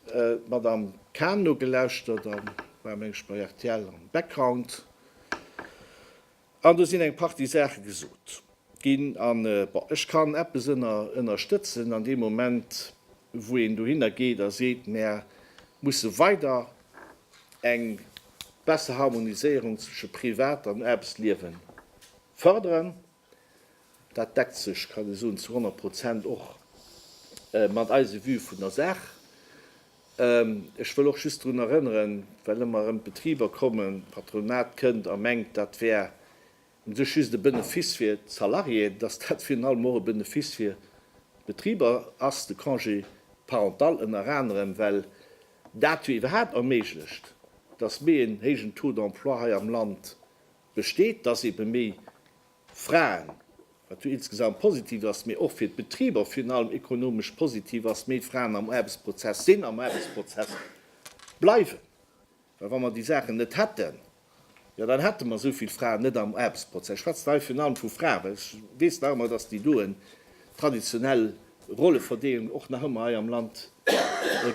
d'Madame Cahen nogelauschtert a war, meng ech, bei rtl am Background an do sinn eng Partie Saache gesot ginn. An, bon, ech kann eppes ënnerstëtzen an deem Moment, wou een dohinner geet a seet, Mär musse weider eng besser Harmoniséierung zwësche Privat an Aarbechtsliewe fërderen. Dat deckt sech, kann ee soen, zu 100 Prozent och mat eise Vue vun der Saach. Ech wëll och just drun erënneren, well ëmmer erëm d'Betriber kommen, d'Patronat kënnt a mengt, dat wär u sech just e Benefiss fir d'Salariéen, dass dat virun allem och e Benefiss fir d'Betriber ass, de Congé parental ënner anerem, well dat jo iwwerhaapt erméiglecht, dass méi en héijen Taux d'emploi hei am Land besteet, dass ebe méi Fraen, wat jo insgesamt positiv ass, mee och fir d'Betriber virun allem ekonomesch positiv ass, méi Fraen am Aarbechtsprozess sinn, am Aarbechtsprozess bleiwen. Well wa mer déi Saachen net hätten, jo dann hätte mer esou vill Fraen net am Aarbechtsprozess. Ech schwätzen hei virun allem vu Fraen, well ech weess nach ëmmer, dass déi doen traditionell Rolleverdeelung och nach ëmmer hei am Land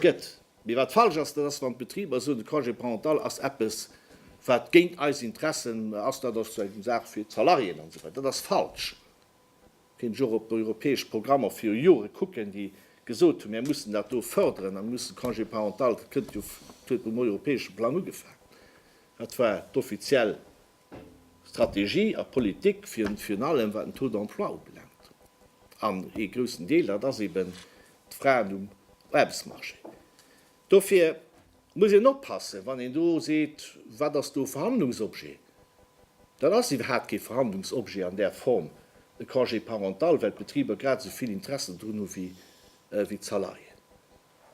gëtt. Mee wat falsch ass, dat ass, wann d'Betriber soen, de Congé parental ass eppes, wat géint eis Interessen ass, dat ass eng Saach fir d'Salariéen an esou weider. Dat ass falsch. Kéint ech och op europäesch Programmer viru Jore kucken, déi gesot hunn, mir mussen dat do fërderen a mir mussen de Congé parental, dat kënnt jo, dat huet um europäesche Plang ugefaangen, dat war d'offiziell Strategie a Politik virun allem wat den Taux d'emploi ubelaangt. An ee groussen Deel, dat ass eben d'Fraen um Aarbechtsmarché. Dofir muss een oppassen, wann een do seet, wat ass do Verhandlungsobjet? Dat ass iwwerhaapt kee Verhandlungsobjet an där Form, e Congé parental, well d'Betriber grad esou vill Interesse drun hu wéi d'Salariéen.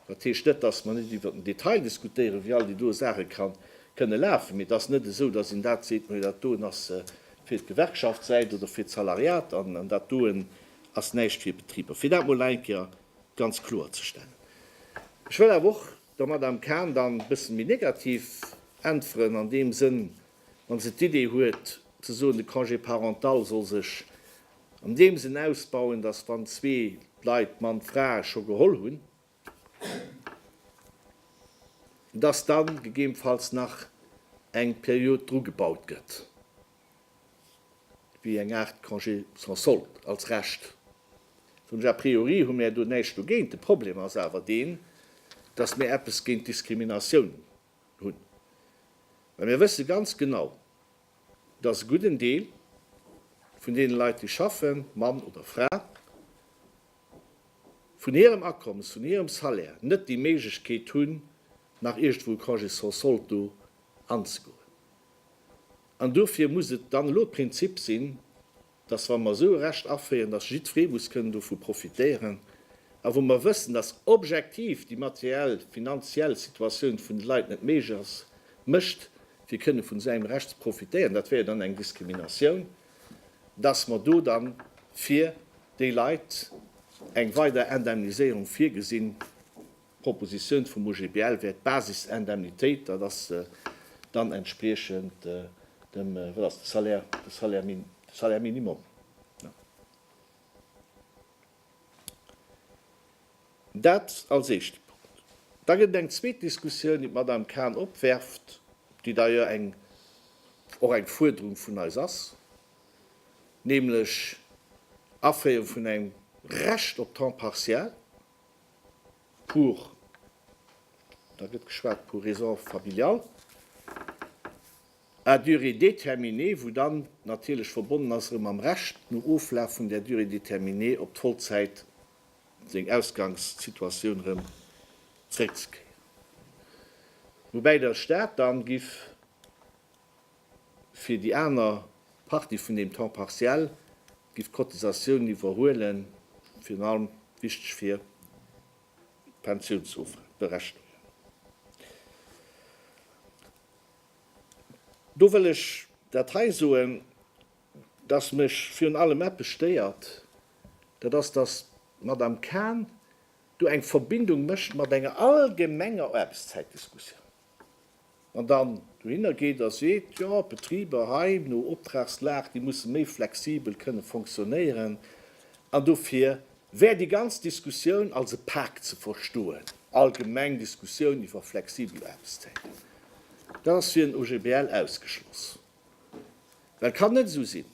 Dat heescht net, dass mer net iwwert den Detail diskutéieren, wéi all déi doe Saache ka kënne lafen, mee et ass net esou, dass een dat seet, Majo, dat doen ass fir d'Gewerkschaftssäit oder fir d'Salariat an dat doen ass näischt fir d'Betriber. Fir dat mol nach eng Kéier ganz kloer ze stellen. Ech wëll awer och der Madame Cahen dann e bësse méi negativ äntweren an deem Sënn, wa se d'Idee huet ze soen, de Congé parental soll sech an deem Sënn ausbauen, dass wann zwee Leit, Mann, Fra, scho geholl hunn, dass da gegebenfalls nach eng Period drugebaut gëtt, wéi eng Aart Congé sans solde als Recht. Soen ech, a priori hu mär do näischt dogéint. De Problem ass awer deen, dass mär eppes géint Diskriminatioun hunn, well mir wësse ganz genau, dass e gudden Deel vun deene Leit, déi schaffen, Mann oder Fra, vun hirem Akommes, vun hirem Salaire net déi Méiglechkeet hunn, nach iergendwou e Congé sans solde do anzegoen. An dofir muss et dann elo d'Prinzip sinn, dass wa mer esou e Recht aféieren, dass jiddweree muss kënnen dovu profitéieren, a wou mer wëssen, dass objektiv déi materiell, finanziell Situatioun vun de Leit net méiglech ass, mécht. fir kënne vun esou engem Recht ze profitéieren, dat wär jo dann eng Diskriminatioun, dass mer do dann fir déi Leit eng weider Indemniséierung virgesinn. D'Propositioun vum OGBL wär d'Basisindemnitéit, dat ass dann entspriechend dem, wat ass de Salaire, de Salaire minimum. Dat als éischte Punkt. Da gëtt et eng zweet Diskussioun, déi d'Madame Cahen opwerft, déi d'ailleurs eng, och eng Fuerderung vun eis ass, nämlech Aféierung vun engem Recht op Temps partiel pour, da gëtt geschwat, pour raisons familiales. À durée déterminée, wou dann natierlech verbonnen ass erëm mam Recht, nom Oflaf vun där Durée déterminée op d'Vollzäit, seng Ausgangssituatioun erëm zréckzekréien. Woubäi der Stat dann giff fir déi aner Partie vun deem Temps partiel giff d'Cotisatiounen iwwerhuelen, virun allem wichteg fir d'Pensiounsberechnungen. Do wëll ech dat hei soen, dass mech virun allem eppes stéiert, dat ass, dass d'Madame Cahen do eng Verbindung mécht mat enger allgemenger Aarbechtszäitdiskussioun an dann dohinner geet a seet, jo, d'Betriber hei no Optragslag, déi musse méi flexibel kënne fonctionnéieren an dofir wär déi ganz Diskussioun als e Pak ze verstoen, allgemeng Diskussioun iwwer flexibel Aarbechtszäiten. Dat ass fir den OGBL ausgeschloss, well et kann net esou sinn,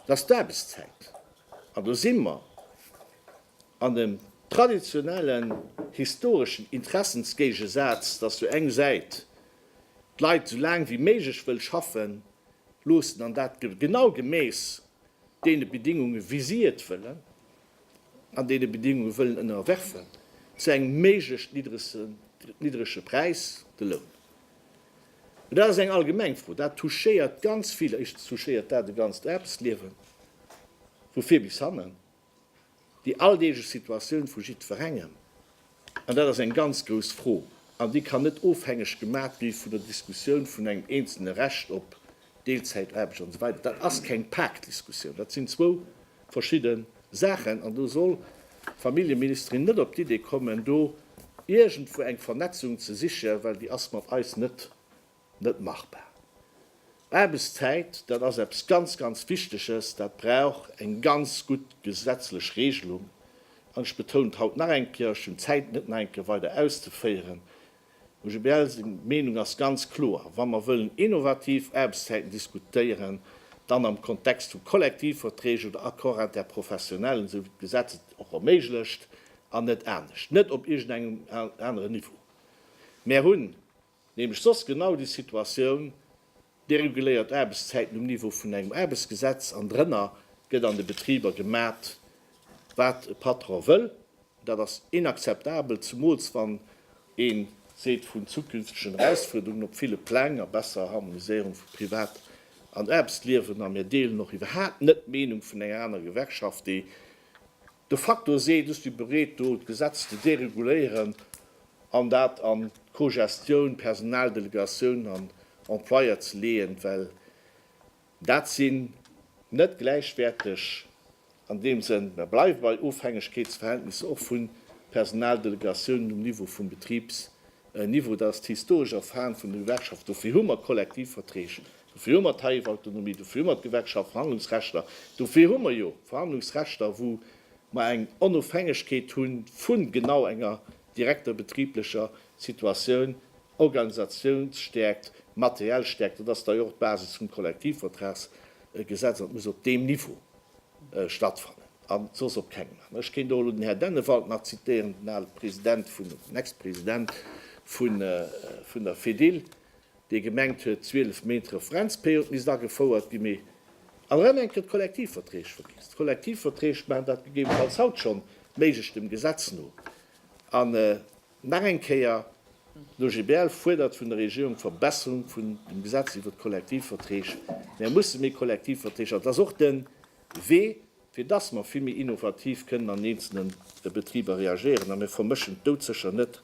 dass d'Aarbechtszäit, an do si mer an dem traditionellen historeschen Interessensgéigesaz, dass jo eng Säit d'Leit esou laang wéi méiglech wëll schaffen loossen an dat genau gemäss deene Bedingungen, wéi si et wëllen, an deene Bedingunge wëllen ënnerwerfen, zu engem méiglechst niddrege Präis, de Loun. Mä dat ass eng allgemeng Fro, dat touchéiert ganz vill. Éischtens touchéiert dat e ganzt Aarbechtsliewen, vu vir bis hannen, déi alldeeglech Situatioun vu jiddwerengem. An dat ass eng ganz grouss Fro an déi kann net ofhängeg gemat gi vun der Diskussioun vun engem eenzelne Recht op Deelzäitaarbecht an esou weider. Dat ass keng Pakdiskussioun, dat sinn zwou verschidde Saachen an do soll d'Familljeministerin net op d'Idee kommen, do iergendwou eng Vernetzung ze sichen, well déi ass mat eis net net machbar. Aarbechtszäit, dat ass eppes ganz, ganz Wichteges, dat brauch eng ganz gutt gesetzlech Regelung. An ech betounen et haut nach eng Kéier, ech hunn d'Zäit net nach eng Kéier weider auszeféieren, OGBL seng Meenung ass ganz kloer, Wa mer wëllen innovativ Aarbechtszäiten diskutéieren, dann am Kontext vu Kollektivverträg oder Accords interprofessionnellen, esou wéi d'Gesetz et och erméiglecht, an net anescht, net op iergendengem aneren Niveau. Mär hunn nämlech soss genau déi Situatioun, dereguléiert Aarbechtszäiten um Niveau vun engem Aarbechtsgesetz an drënner gëtt an de Betriber gemat, wat e Patron wëll. Dat ass inakzeptabel, zumools wann ee seet vun zukünftegen Erausfuerderungen op ville Pläng a besserer Harmoniséierung vu Privat an Aarbechtsliewen. A mir deelen och iwwerhaapt net d'Meenung vun enger anerer Gewerkschaft, déi de facto seet, ech si bereet do d'Gesetz ze dereguléieren an dat an d'Cogestioun, Personaldelegatioun an Employeur ze leeën, well dat sinn net gläichwäerteg an deem Sënn, mer bleiwe bei Ofhängegkeetsverhältnisser och vu Personaldelegatiounen um Niveau vum Betribsniveau. Dat ass d'historesch Erfahrung vun de Gewerkschaften. Dofir hu mer Kollektivverträg, dofir hu mer Tarifautonomie, dofir hu mer d'Gewerkschaft Verhandlungsrechter, dofir hu mer jo Verhandlungsrechter, wou mer eng Onofhängegkeet hu vu genau enger direkter betriblecher Situatioun, Organisatiounsstäerkt, materiell Stäerkt. Dat ass da jo och d'Basis vum Kollektivvertragsgesetz an et muss op deem Niveau stattfannen a soss op kengem aneren. Ech kéint och elo den Här Dennewald nach zitéieren, den ale President vun, den Ex-President vun der Fedil, dee gemengt huet, 12 Méint Referenzperiod misst agefouert ginn, mee an erëm eng Kéier d'Kollektivverträg vergisst. D'Kollektivverträg maachen dat gegebenfalls haut schonn méiglech, dem Gesetz no. An nach eng Kéier, Den OGBL fuerdert vun der Regierung d'Verbesserung vun dem Gesetz iwwer d'Kollektivverträg. Mär musse méi Kollektivverträg, an et ass och de Wee, fir dass mer vill méi innovativ kënnen an eenzelne Betriber reagéieren. A mir vermëschen d'doudsécher net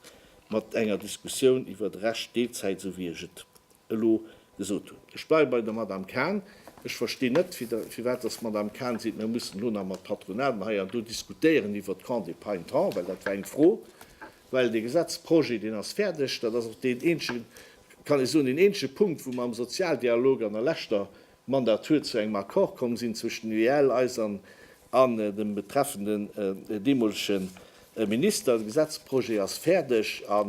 mat enger Diskussioun iwwer de Recht Deelzäit, esou wéi ech et. elo gesot hunn. Ech bleiwe bei der Madame Cahen. Ech verstinn net, firwat dass d'Madame Cahen seet, mir mussen elo nach mat Patronaten hei an do diskutéieren iwwert d'Camps de Printemps, well dat war eng Fro, well dee Gesetzprojet, deen ass fäerdeg. Dat ass och deen eenzegen, kann ee soen, deen eenzege Punkt, wou mer am Sozialdialog an der leschter Mandatur zu engem Accord komm sinn zwëschen den UEL, eis an an dem betreffenden deemolege Minister. De Gesetzprojet ass fäerdeg a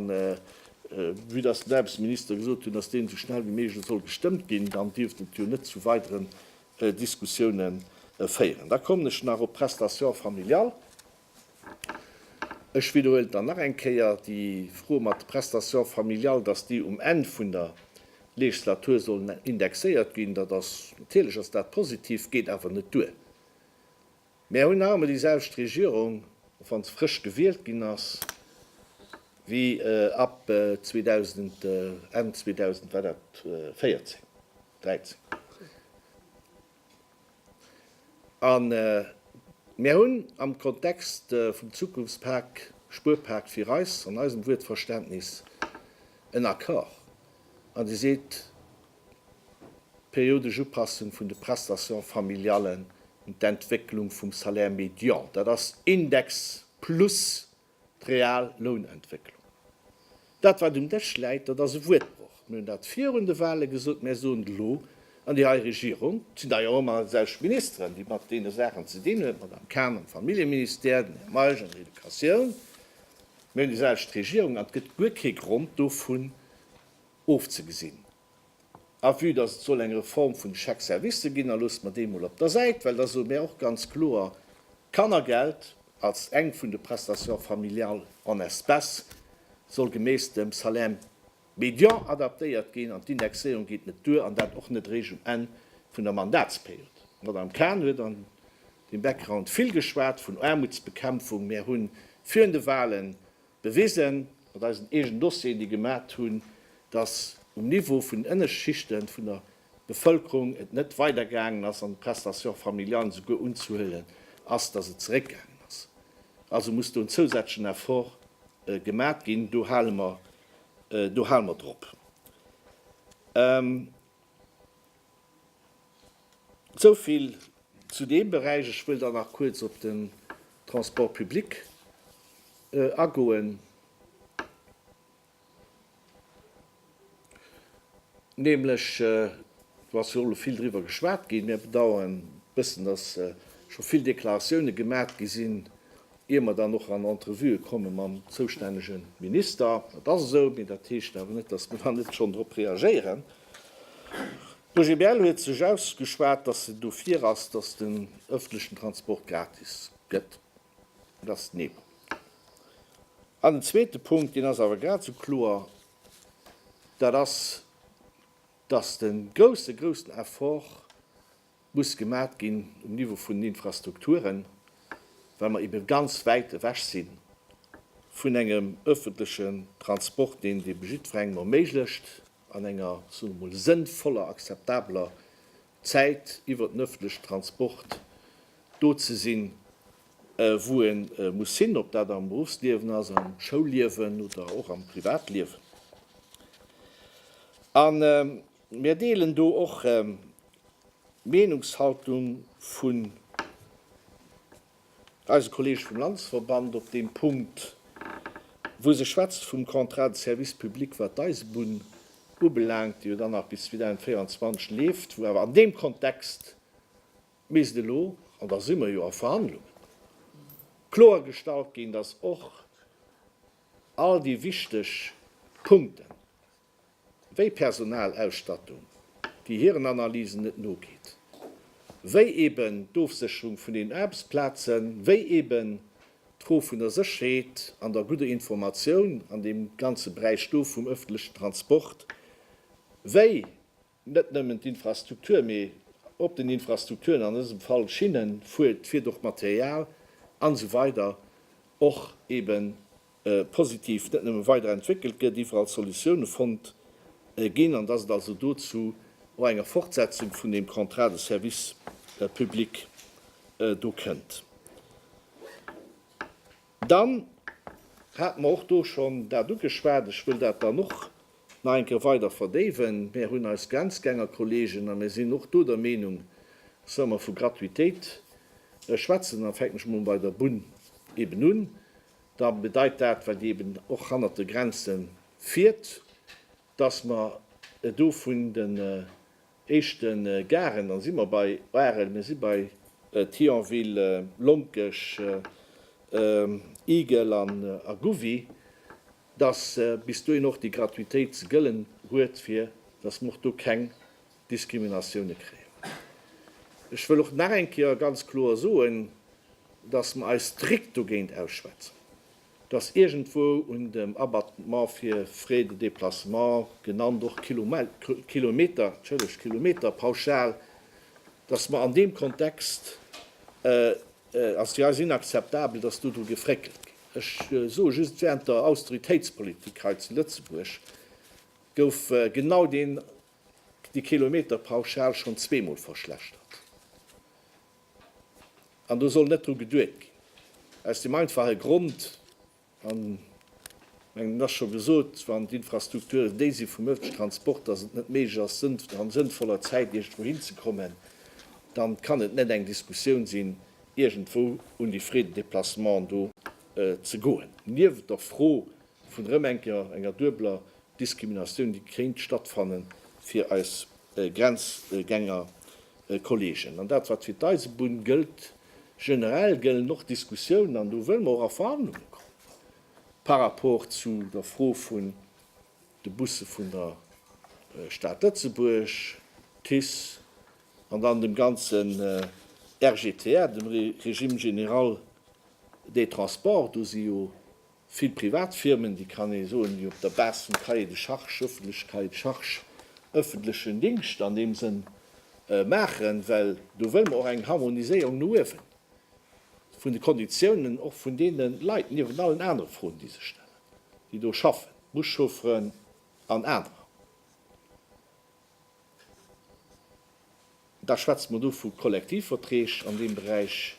vue dass den Aarbechtsminister gesot huet, dass deen esou schnell wéi méiglech soll gestëmmt ginn, dann dierft et jo net zu weideren Diskussiounen féieren. Da kommen ech nach op d'Prestation familiale. Ech widderhuelen dann nach eng Kéier déi Fro mat de Prestations familiales, dass déi um Enn vun der Legislatur sollen indexéiert ginn. Dat ass, natierlech ass dat positiv, geet awer net duer. Mär hunn nach ëmmer déi selwecht Regierung, och wa se frësch gewielt ginn ass, wéi ab 2000, Enn 2000 war dat, 14, 13. A mir hunn am Kontext vum Zukunftspak, Spuerpak fir eis, an eisem Wuertverständnis, en Accord, an dee seet, periodesch Upassung vun de Prestations familiallen un d'Entwécklung vum Salaire médian, dat ass Index plus D'real Lounentwécklung. Dat, wat um Dësch läit, dat ass e Wuertbroch. Mir hunn dat virun de Wahle gesot, mär soen et elo. An déi hei Regierung, et sinn da jo och ëmmer déi selwecht Ministeren, déi mat deene Saachen ze dinn hunn, d'Madame Cahen am Familljeministère, den Här Meisch an der Educatioun. Mir hunn déi selwecht Regierung an et gëtt guer kee Grond dovun ofzegesinn. A vue dass et soll eng Reform vun de Chèques-servicë ginn, da loosse mer déi emol op der Säit, well da soe mär och ganz kloer, Kannergeld als eng vun de Prestations familiales en espèces soll geméiss dem Salaire médian adaptéiert ginn an d'Indexéierung geet net duer, an dat och net eréischt um Enn vun der Mandatsperiod. D'Madame Cahen huet an deem Background vill geschwat vun Aarmutsbekämpfung. Mär hu virun de Wahlen Bewisen, mat eisen eegenen Dossieren, déi gemat hunn, dass um Niveau vun den ënneschte Schichte vun der Bevëlkerung et net weidergaangen ass an d'Prestations familiales esouguer unzehuelen ass, dass et zeréckgaangen ass. Also muss do en zousätzlechen Effort gemat ginn. Do hale mer, do hale mer drop. Esou vill zu deem Beräich. Ech wëll dann nach kuerz op den Transport public agoen, nämlech, do ass jo och elo vill driwwer geschwat ginn, mir bedauern e bëssen, dass scho vill Deklaratioune gemat gi sinn, ier mer dann och an Entrevuë komme mam zoustännege Minister. Dat ass esou, mee dat heescht awer net, dass mer dann net schonn drop reagéieren. D'OGBL huet sech ausgeschwat, datt se dofir ass, datt den ëffentlechen Transport gratis gëtt. Dat ass den ee Punkt. An den zweete Punkt, deen ass awer grad esou kloer, dat ass, datt de grousse, groussen Effort muss gemat ginn um Niveau vun den Infrastrukturen, well mer ebe ganz wäit ewech si vun engem ëffentlechen Transport, deen et ebe jiddwerengem erméiglecht, an enger, soe mer mol, sënnvoller, akzeptabeler Zäit iwwert den öffentlechen Transport do ze sinn, wou e muss sinn, ob dat am Beruffsliewen ass, am Schoulliewen oder och am Privatliewen. A mir deelen do och d'Meenungshaltung vun Eise Kolleeg vum Landesverband op deem Punkt, wou se schwätzt vum Contrat de service public, wat d'Eisebunn ubelaangt, déi jo dann nach bis 2024 leeft, wou awer an deem Kontext misst elo, an da si mer jo a Verhandlungen, kloergestallt ginn, dass och all déi wichteg Punkten, wéi Personalausstattung, déi hiren Analysen net nogeet, wéi eben d'Ofsécherung vun den Aarbechtsplazen, wéi eben d'Fro vun der Sécherheet an der gudder Informatioun an deem ganze Beräich do vum öffentlechen Transport, wéi Net nëmmen d'Infrastruktur, mee op den Infrastrukturen, an dësem Fall Schinnen, fuert, fiert och Material an esou weider och ebe positiv net nëmme weider entwéckelt gëtt, iwwerall Solutioune fonnt ginn an dass et also do zu och enger Fortsetzung vun deem Contrat de service public do kënnt. Dann hate mer och do schonn dat ugeschwat, ech wëll dat dann och. nach eng Kéier weider verdéiwen. Mär hunn eis Grenzgängerkollegen a mir sinn och do der Meenung, dass wa mer vu Gratuitéit schwätzen, da fänken ech emol bei der Bunn eben un, da bedeit dat, well déi eben och hannert de Grenze fiert, dass mer do vun den éischte Garen, da si mer bei Arel, mir si bei Thionville, Lonkech, Igel a Gouvy, dass bis dohin och déi Gratuitéit ze gëllen huet, fir dass mer och do keng Diskriminatioune kréien. Ech wëll och nach eng Kéier ganz kloer soen, dass mer eis strikt dogéint ausschwätzen, dass iergendwou un dem Abattement fir Frais de déplacement, genannt och Kilometer, entschëllegt, Kilometerpauschal, dass mer an deem Kontext, ass fir eis inakzeptabel, dass do dru gefréckelt ginn. Ech soe just, während der Austeritéitspolitik hei zu Lëtzebuerg gouf genau deen, déi Kilometerpauschal schonn zweemol verschlechtert. An do soll net dru geduet ginn. Aus deem einfache Grond, an ech mengen, et ass scho gesot, wann d'Infrastrukturen déi si vum öffentlichen Transport, dass et net méiglech ass, an sënnvoller Zäit iergendwou hinzekommen, dann kann et net eng Diskussioun sinn, iergendwou un déi Frais de déplacement do ze goen. Nieft der Fro vun erëm eng Kéier enger duebeler Diskriminatioun, déi kéint stattfanne fir eis Grenzgängerkollegen. An dat, wat fir d'Eisebunn gëllt, generell gëllen och Diskussiounen, an do wëlle mer och a Verhandlunge kommen par rapport zu der Fro vun de Busse vun der Stad Lëtzebuerg, TICE, an dann dem ganzen RGTR, dem Régime général des transports. Do si jo Vill privat Firmen, déi kann ee soen, déi op der Base vum Cahier de charges, ëffentleche Cahier de charges, ëffentlechen Dingscht an deem Sënn maachen, well do wëlle mer och eng Harmoniséierung no uewen vun de Konditiounen och vun deene Leit, niewent allen anere Froen, déi sech stellen, déi do schaffen, Buschaufferen an anerer. Da schwätze mer do vu Kollektivverträg an deem Beräich.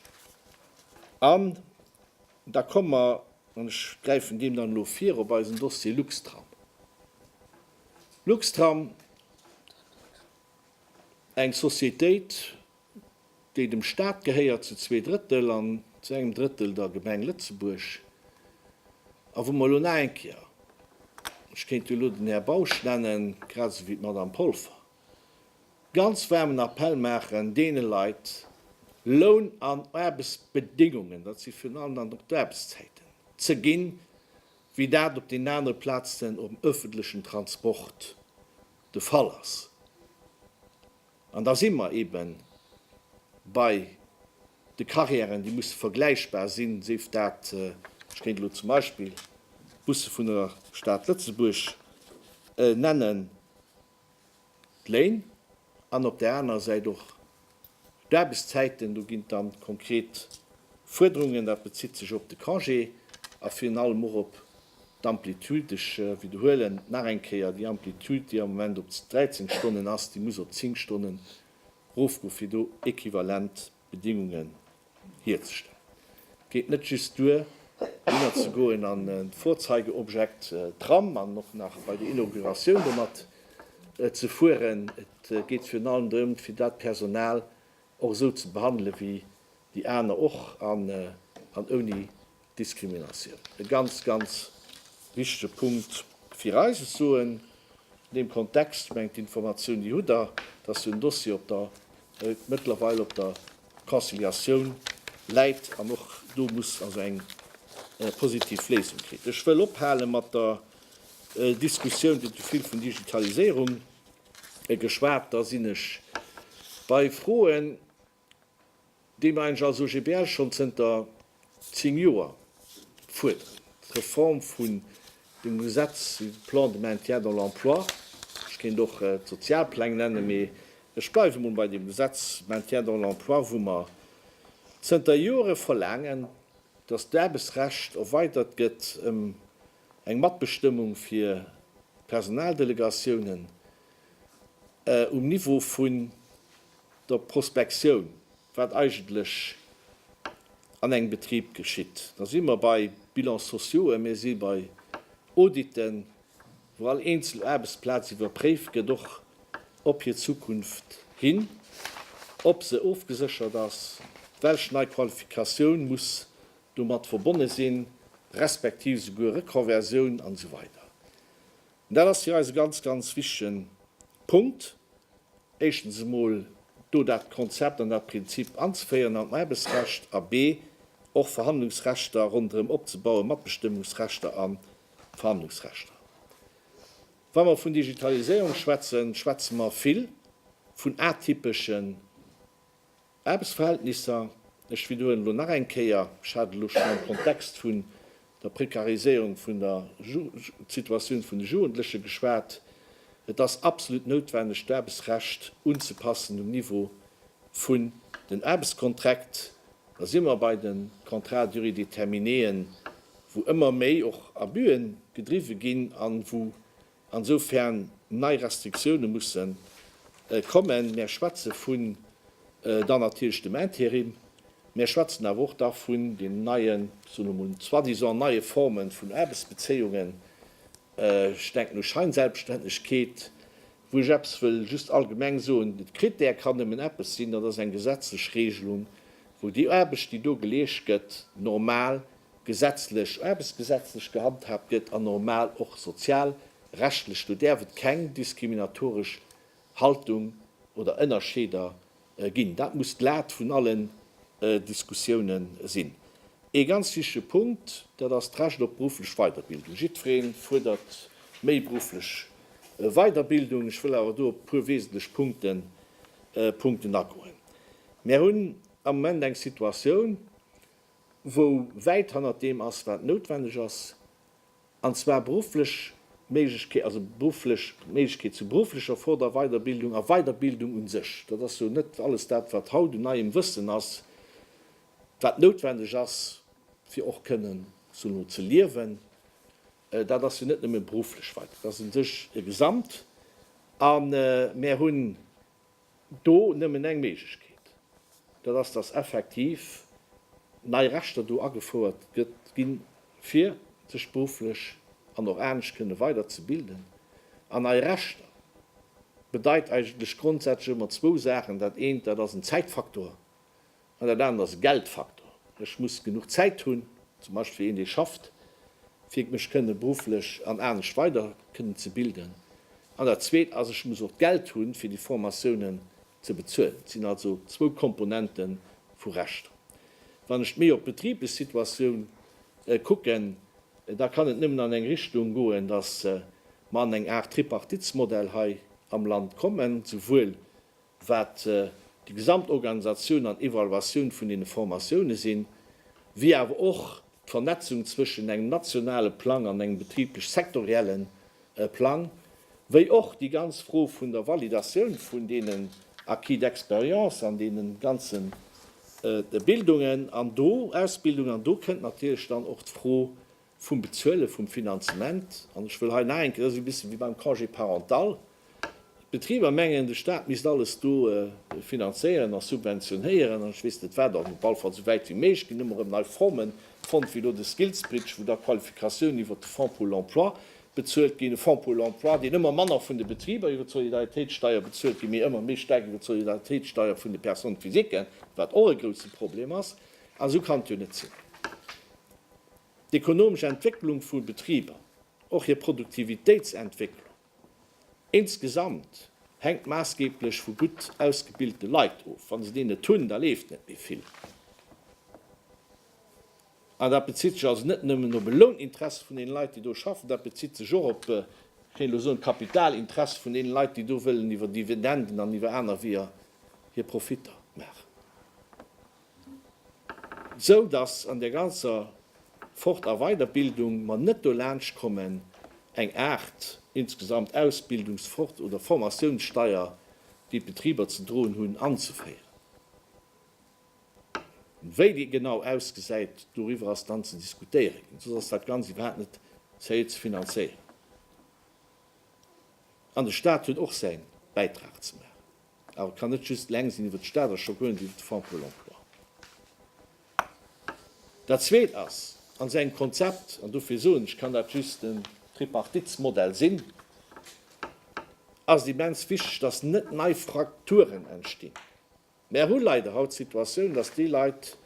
An da komme mer, an ech gräifen deem dann elo vir, op eisen Dossier Luxtram. Luxtram, eng Sociétéit, déi dem Stat gehéiert zu zweedrëttel an zu engem Drëttel der Gemeng Lëtzebuerg, a wou mer elo nach eng Kéier, ech kéint jo elo den Här Bausch nennen, grad esou wéi d'Madame Polfer, ganz waarmen Appell maachen, deene Leit Loun an Aarbechtsbedingungen, dat si virun allem dann och d'Aarbechtszäiten, ze ginn, wéi dat op deenen anere Plazen um öffentlechen Transport de Fall ass. An da si mer eebe bei de Carrièren, déi musse vergläichbar sinn, sief dat, ech kéint elo zum Beispill d'Busse vun der Stad Lëtzebuerg nennen, d'Léin an op där anerer Säit och d'Aarbechtszäiten. Do ginn et dann konkret Fuerderungen, dat bezitt sech op de Congé a virun allem och op d'Amplitude. Ech widderhuelen nach eng Kéier, déi Amplitude, déi am Moment op 13 Stonnen ass, déi muss op 10 Stonnen erofgoen, fir do equivalent Bedingungen hierzestellen. Et geet net just duer, dohinner ze goen an e Vorzeigeobjekt Tram an och nach bei der Inauguratioun domat ze fueren. Et geet virun allem drëm, fir dat Personal och esou ze behandelen, wéi déi aner och an ouni Diskriminatioun. E ganz, ganz wichtege Punkt fir eis. Ech soen an deem Kontext, ech mengen d'Informatioun déi hutt Der, dass jo en Dossier op der, mëttlerweil op der Conciliatioun läit an och do muss also eng positiv Léisung kritt. Ech wëll ophale mat der Diskussioun, Dir hutt jo vill vun Digitaliséierung geschwat, da sinn ech bei Froen, déi mer eigentlech als OGBL schonn zënter 10 Joer fuerderen, d'Reform vun dem Gesetz, dem Plan de maintien dans l'emploi, ech kéint och d'Sozialpläng nennen, mee ech bleiwe mol bei dem Gesetz maintien dans l'emploi, wou mer zënter Jore verlaangen, dass d'Aarbechtsrecht erweidert gëtt ëm eng Matbestëmmung fir d'Personaldelegatiounen um Niveau vun der Prospektioun, wat eigentlech an engem Betrib geschitt. Da si mer bei Bilans sociauxen, mir si bei Auditen. wou all eenzel Aarbechtsplaz iwwerpréift gëtt, och op hir Zukunft hin, ob se ofgeséchert ass, welch nei Qualifikatioun muss domat verbonne sinn, respektiv souguer Reconversioun an esou weider. Dat ass fir eis e ganz, ganz wichtege Punkt, éischtens emol do dat Konzept an dat Prinzip anzeféieren an d'Aarbechtsrecht a b och Verhandlungsrechter ronderëm opzebauen, Matbestëmmungsrechter a Verhandlungsrechter. Wa mer vun Digitaliséierung schwätzen, schwätze mer vill vun atypeschen Aarbechtsverhältnisser. Ech widderhuelen elo nach eng Kéier, ech hat et elo schonn am Kontext vun der Prekariséierung vun der Situatioun vun de Jugendleche geschwat, Et ass absolut noutwenneg, d'Aarbechtsrecht unzepassen um Niveau vun den Aarbechtskontrakt. Da si mer bei de Contrats à durée déterminéeën, wou ëmmer méi och Abüen gedriwwe ginn an wou ansoufern nei Restriktioune musse kommen. Mär schwätze vun dann natierlech dem Interim, mär schwätzen awer och da vun den neien, soen elo mol soi-disant neie Forme vun Aarbechtsbezéiungen, Ech denken u Scheinselbststännegkeet, wou ech eppes wëll just allgemeng soen, De Critère kann nëmmen eppes sinn, dat ass eng gesetzlech Regelung, wou déi Aarbecht, déi do geleescht gëtt, normal gesetzlech, aarbechtsgesetzlech gehandhaabt gëtt an normal och sozialrechtlech. Do däerf et keng diskriminatoresch Haltung oder Ënnerscheeder ginn. Dat muss d'Lat vun allen Diskussioune sinn. Ee ganz wichtege Punkt, dat ass d'Recht op berufflech Weiderbildung. Jiddweree fuerdert méi berufflech Weiderbildung. Ech wëll awer do op e puer wesentlech Punkten Punkten agoen. Mär hunn am Moment eng Situatioun, wou wäit hannert deem ass, wat noutwenneg ass, an zwar berufflech Méiglechkeet, also berufflech, d'Méiglechkeet zu berufflecher Fort a Weiderbildung a Weiderbildung u sech. Dat ass jo net alles dat, wat haut un neiem Wëssen ass, wat noutwenneg ass, fir och kënnen sou ze liewen. Dat ass jo net nëmme berufflech weider, dat ass u sech e Gesamt. A mär hunn do nëmmen eng Méiglechkeet, dat ass, dass effektiv nei Rechter do agefouert gëtt ginn, fir sech berufflech an och anescht kënne weiderzebilden. An nei Rechter bedeit eigentlech grondsätzlech ëmmer zwou Saachen, Dat eent, dat ass en Zäitfaktor An dat anert ass e Geldfaktor. Ech muss genuch Zäit hunn, zum Beispill fir een, dee schafft, fir mech kënne berufflech an anescht weider kënnen ze bilden. An dat Zweet ass, ech muss och d'Geld hunn, fir déi Formatiounen ze bezuelen. Et sinn also zwou Komponente vu Rechter. Wann ech méi op d'betriblech Situatioun kucken, da kann et nëmmen an eng Richtung goen, datt mer an eng Aart Tripartitsmodell hei am Land kommen, souwuel wat déi Gesamtorganisatioun an Evaluatioun vun deene Formatioune sinn, wéi awer och d'Vernetzung zwëschen engem nationale Plang an engem betriblech-sektorielle Plang, wéi och déi ganz Fro vun der Validatioun vun deenen Acquis d'expérience an deene ganze Bildungen an do, Ausbildungen. An do kënnt natierlech dann och d'Fro vum Bezuele vum Finanzement, an ech wëll hei nach eng Kéier, dat ass e bësse wéi beim Congé parental, d'Betriber mengen, de Stat misst alles do finanzéieren a subventionéieren an ech weess net wat, an op alle Fall esou wäit wéi méiglech, ginn ëmmer erëm nei Formen fonnt, wéi elo de Skills Bridge, wou da Qualifikatiounen iwwert de Fonds pour l'emploi bezuelt ginn, e Fonds pour l'emploi, deen ëmmer manner vun de Betriber iwwer d'Solidaritéitssteier bezuelt ginn, mee ëmmer méi staark iwwer d'Solidaritéitssteier vun de Personnes physiques, wat och e grouse Problem ass. An esou kann et jo net sinn. D'ekonomesch Entwécklung vu Betriber, och hir Produktivitéitsentwécklung insgesamt, hänkt maassgeeblech vu gutt ausgebilte Leit of. Wa se déi net hunn, da leeft net méi vill. An dat bezitt sech also net nëmmen op e Louninteresse vun deene Leit, déi do schaffen, dat bezitt sech och op, ech kéint elo soen, d'Kapitalinteresse vun deene Leit, déi do wëllen iwwer Dividenden an iwwer aner Weeër hir Profitter maachen. Sou dass an där ganzer Fort a Weiderbildung mer net dolaanscht kommen, eng Aart insgesamt Ausbildungs-, Fort oder Formatiounssteier, déi d'Betriber ze droen hunn, anzeféieren. Wéi déi genau ausgesäit, doriwwer ass dann ze diskutéiere ginn, soss ass dat Ganzt iwwerhaapt net seriö ze finanzéieren. An de Stat huet och säi Bäitrag ze maachen. Awer et kann net just eleng sinn iwwert d'Stad a scho guer net iwwert de Fonds pour l'emploi. Dat Zweet ass, an sengem Konzept, an dofir soen ech, kann dat just den. Tripartitsmodell sinn, ass et immens wichteg, dass net nei Frakturen entstinn. Mär hu leider haut d'Situatioun, dass déi Leit,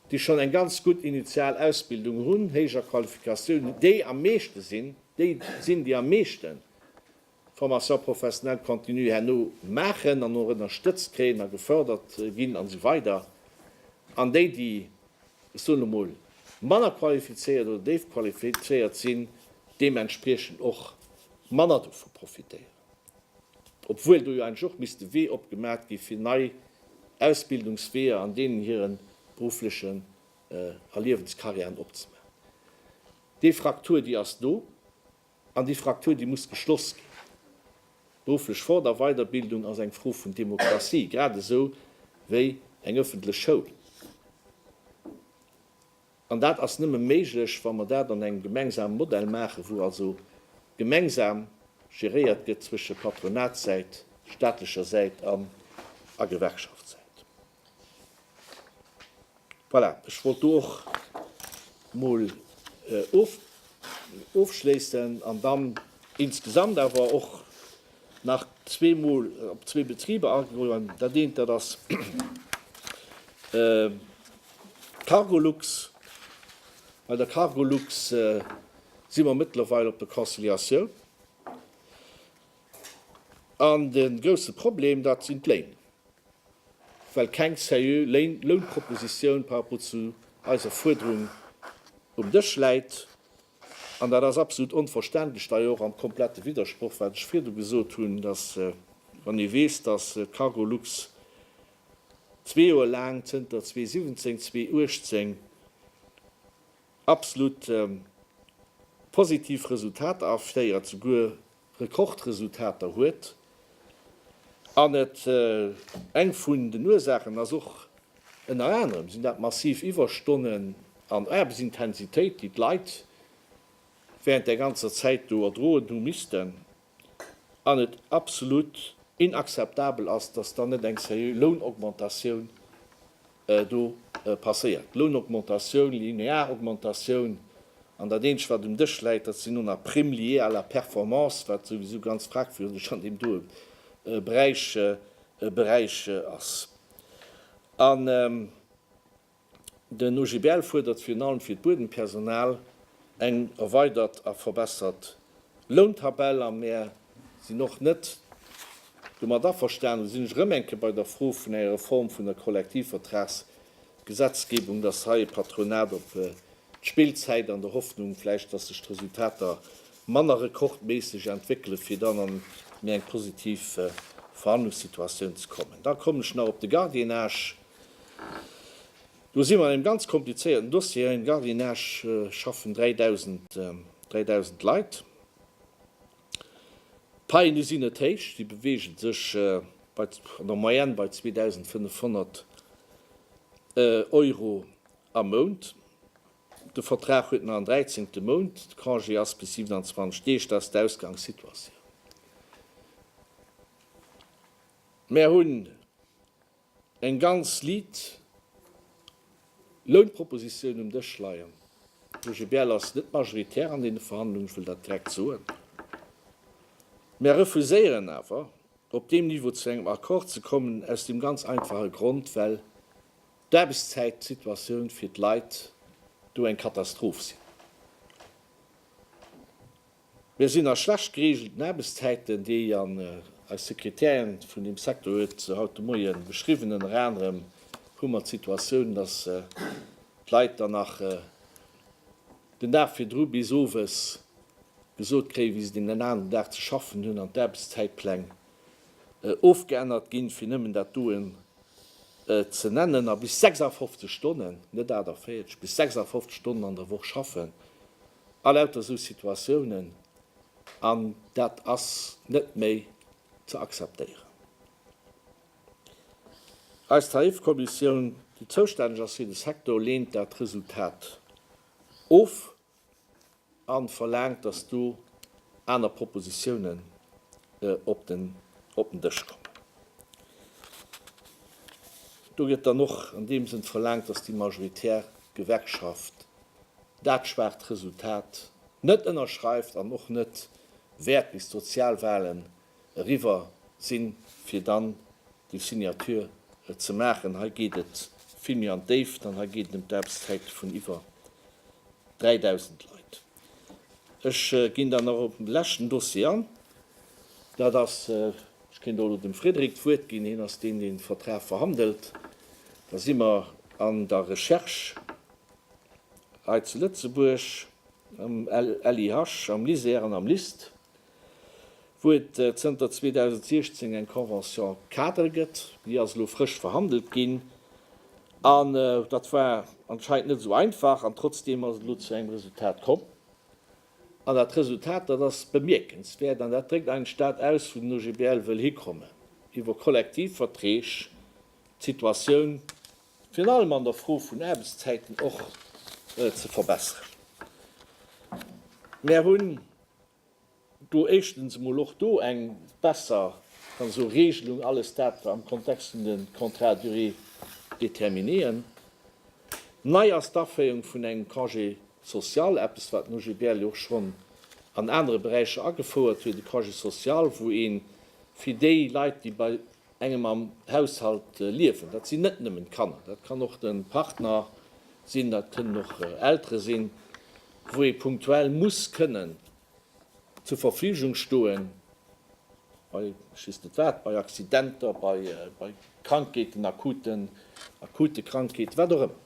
déi schonn eng ganz gutt initial Ausbildung hunn, héijer Qualifikatioun hunn, déi am meeschte sinn, déi sinn, déi am meeschte Formation professionnelle continue herno maachen an och ënnerstëtzt kréien a gefördert ginn an esou weider, an déi, déi, ech soen elo mol, manner qualifizéiert oder déif qualifizéiert sinn, deementspriechend och manner dovu profitéieren. Obwuel do jo eigentlech och misst de Wee opgemat gi fir nei Ausbildungsweeër an deenen hire berufflechen a Liewenskarriären opzemaachen. Déi Fraktur, déi ass do. An déi Fraktur, déi muss geschloss ginn. D'berufflech Fort a Weiderbildung ass eng Fro vun Demokratie, grad esou wéi eng ëffentlech Schoul. An dat ass nëmme méiglech, wa mer dat an engem gemengsame Modell maachen, wou also gemengsam geréiert gëtt zwësche Patronatssäit, staatlecher Säit an a Gewerkschaftssäit. Voilà, ech wollt do och mol ofschléissen an dann insgesamt awer och nach zweemol op zwee Betriber agoen. Dat eent, dat ass d'Cargolux. Bei der Cargolux si mer mëttlerweil op der Conciliatioun. An de grousse Problem, dat sinn d'Léin. Well keng seriö Lounpropositioun par rapport zu eiser Fuerderung um Dësch läit. An dat ass absolut onverständlech, d'ailleurs och am komplette Widdersproch, wat ech virdu gesot hunn, dass, wann ee weess, dass d'Cargolux zwee Joer laang, zënter 2017, 2018, absolut positiv Resultater aféiert, souguer Rekordresultater huet an et eng vun den Ursaachen ass och ënner anerem sinn dat massiv Iwwerstonnen an Aarbechtsintensitéit, déi d'Leit während där ganzer Zäit do erdroen hu missten an et absolut inakzeptabel ass, dass dann net eng seriö Lounaugmentatioun do passéiert. Lounaugmentatioun, linear Augmentatioun, an dat eenzegt wat um Dësch läit, dat sinn elo nach Primes liées à la performance, wat souwisou ganz fragwürdig an deem doe Beräich Beräich ass. An den OGBL fuerdert virun allem fir d'Buedempersonal eng erweidert a verbessert Lountabell. A mär sinn och net domat averstanen, do sinn ech erëm eng Kéier bei der Fro vun enger Reform vun der Kollektivvertragsgesetzgebung, dass hei e Patronat op d'Spillzäit an der Hoffnung vläicht, dass sech d'Resultater manner rekordméisseg entwéckelen, fir dann an méi eng positiv Verhandlungssituatioun ze kommen. Da kommen ech nach op de Gardiennage. Do si mer an engem ganz komplizéierten Dossier. Am Gardiennage schaffen 3.000, 3.000 Leit. D'Paien, déi sinn net héich, déi beweege sech bei, an der Moyenne bei 2.500 Euro am Mount. De Vertrag huet nach en dräizéngte Mount, de Congé ass bis 27 Deeg, dat ass d'Ausgangssituatioun. Mär hunn eng ganz Liit Lounpropositioun um Dësch leien. D'OGBL ass net majoritär an deene Verhandlungen, ech wëll dat direkt soen. Mär refuséieren awer, op deem Niveau zu engem Accord ze kommen, aus deem ganz einfache Grond, well d'Aarbechtszäitsituatioun fir d'Leit do eng Katastroph sinn. Mir sinn a schlecht geregelten Aarbechtszäiten, déi, an eis Sekretärin vun deem Secteur huet se haut de Moie beschriwwen, ënner anerem hu mer d'Situatioun, dass d'Leit dann nach den Dag virdru bis owes gesot kréien, wéi se deen aneren Dag ze schaffen hunn an d'Aarbechtszäitpläng ofgeännert ginn, fir nëmmen dat doen ze nennen, a bis 56 Stonnen, net 48, bis 56 Stonnen an der Woch schaffen. A lauter esou Situatiounen, an dat ass net méi ze akzeptéieren. Eis Tarifkommissioun, déi zoustänneg ass fir de Secteur, leent dat Resultat of a verlaangt, datt do aner Propositiounen op den Dësch kommen. Do gëtt dann och an deem Sënn verlaangt, datt déi majoritär Gewerkschaft dat schwaacht Resultat. net ënnerschreift an och net wäert bis d'Sozialwahlen eriwwer sinn, fir dann déi Signature ze maachen. Hei geet et vill méi an d'Déift an hei geet et ëm d'Aarbechtszäite vun iwwer 3.000 Leit. Ech ginn dann nach op den leschten Dossier an. Dat ass, ech kéint och elo dem Frédéric d'Wuert ginn, hien ass deen, deen de Vertrag verhandelt. Da si mer an der Recherche hei zu Lëtzebuerg, am LIH, am LISER an am LIST, wou et zënter 2016 eng Convention cadre gëtt. Déi ass elo frësch verhandelt ginn an dat war anscheinend net esou einfach an trotzdeem ass et elo zu engem Resultat komm. An dat Resultat, dat ass bemierkenswäert an dat dréckt eigentlech dat aus, wou den OGBL wëll hikommen, iwwer Kollektivverträg d'Situatioun virun allem an der Fro vun Aarbechtszäiten och ze verbesseren. Mär hunn do éischtens emol och do eng besser, kann ee soen, Regelung, alles dat am Kontext vun de Contrats à durée déterminéen. Nei ass d'Aféierung vun engem Congé social, eppes wat den OGBL jo och schonn an anere Beräicher agefouert huet, e Congé social, wou ee fir déi Leit, déi bei engem am Haushalt liewen, dat sinn net nëmmen d'Kanner, dat kann och de Partner sinn, dat kënnen och Eltere sinn, wou ee punktuell muss kënnen zur Verfügung stoen, bei ech weess net wat, bei Accidenter, bei Krankheeten, akuten, akute Krankheeten, wat och ëmmer.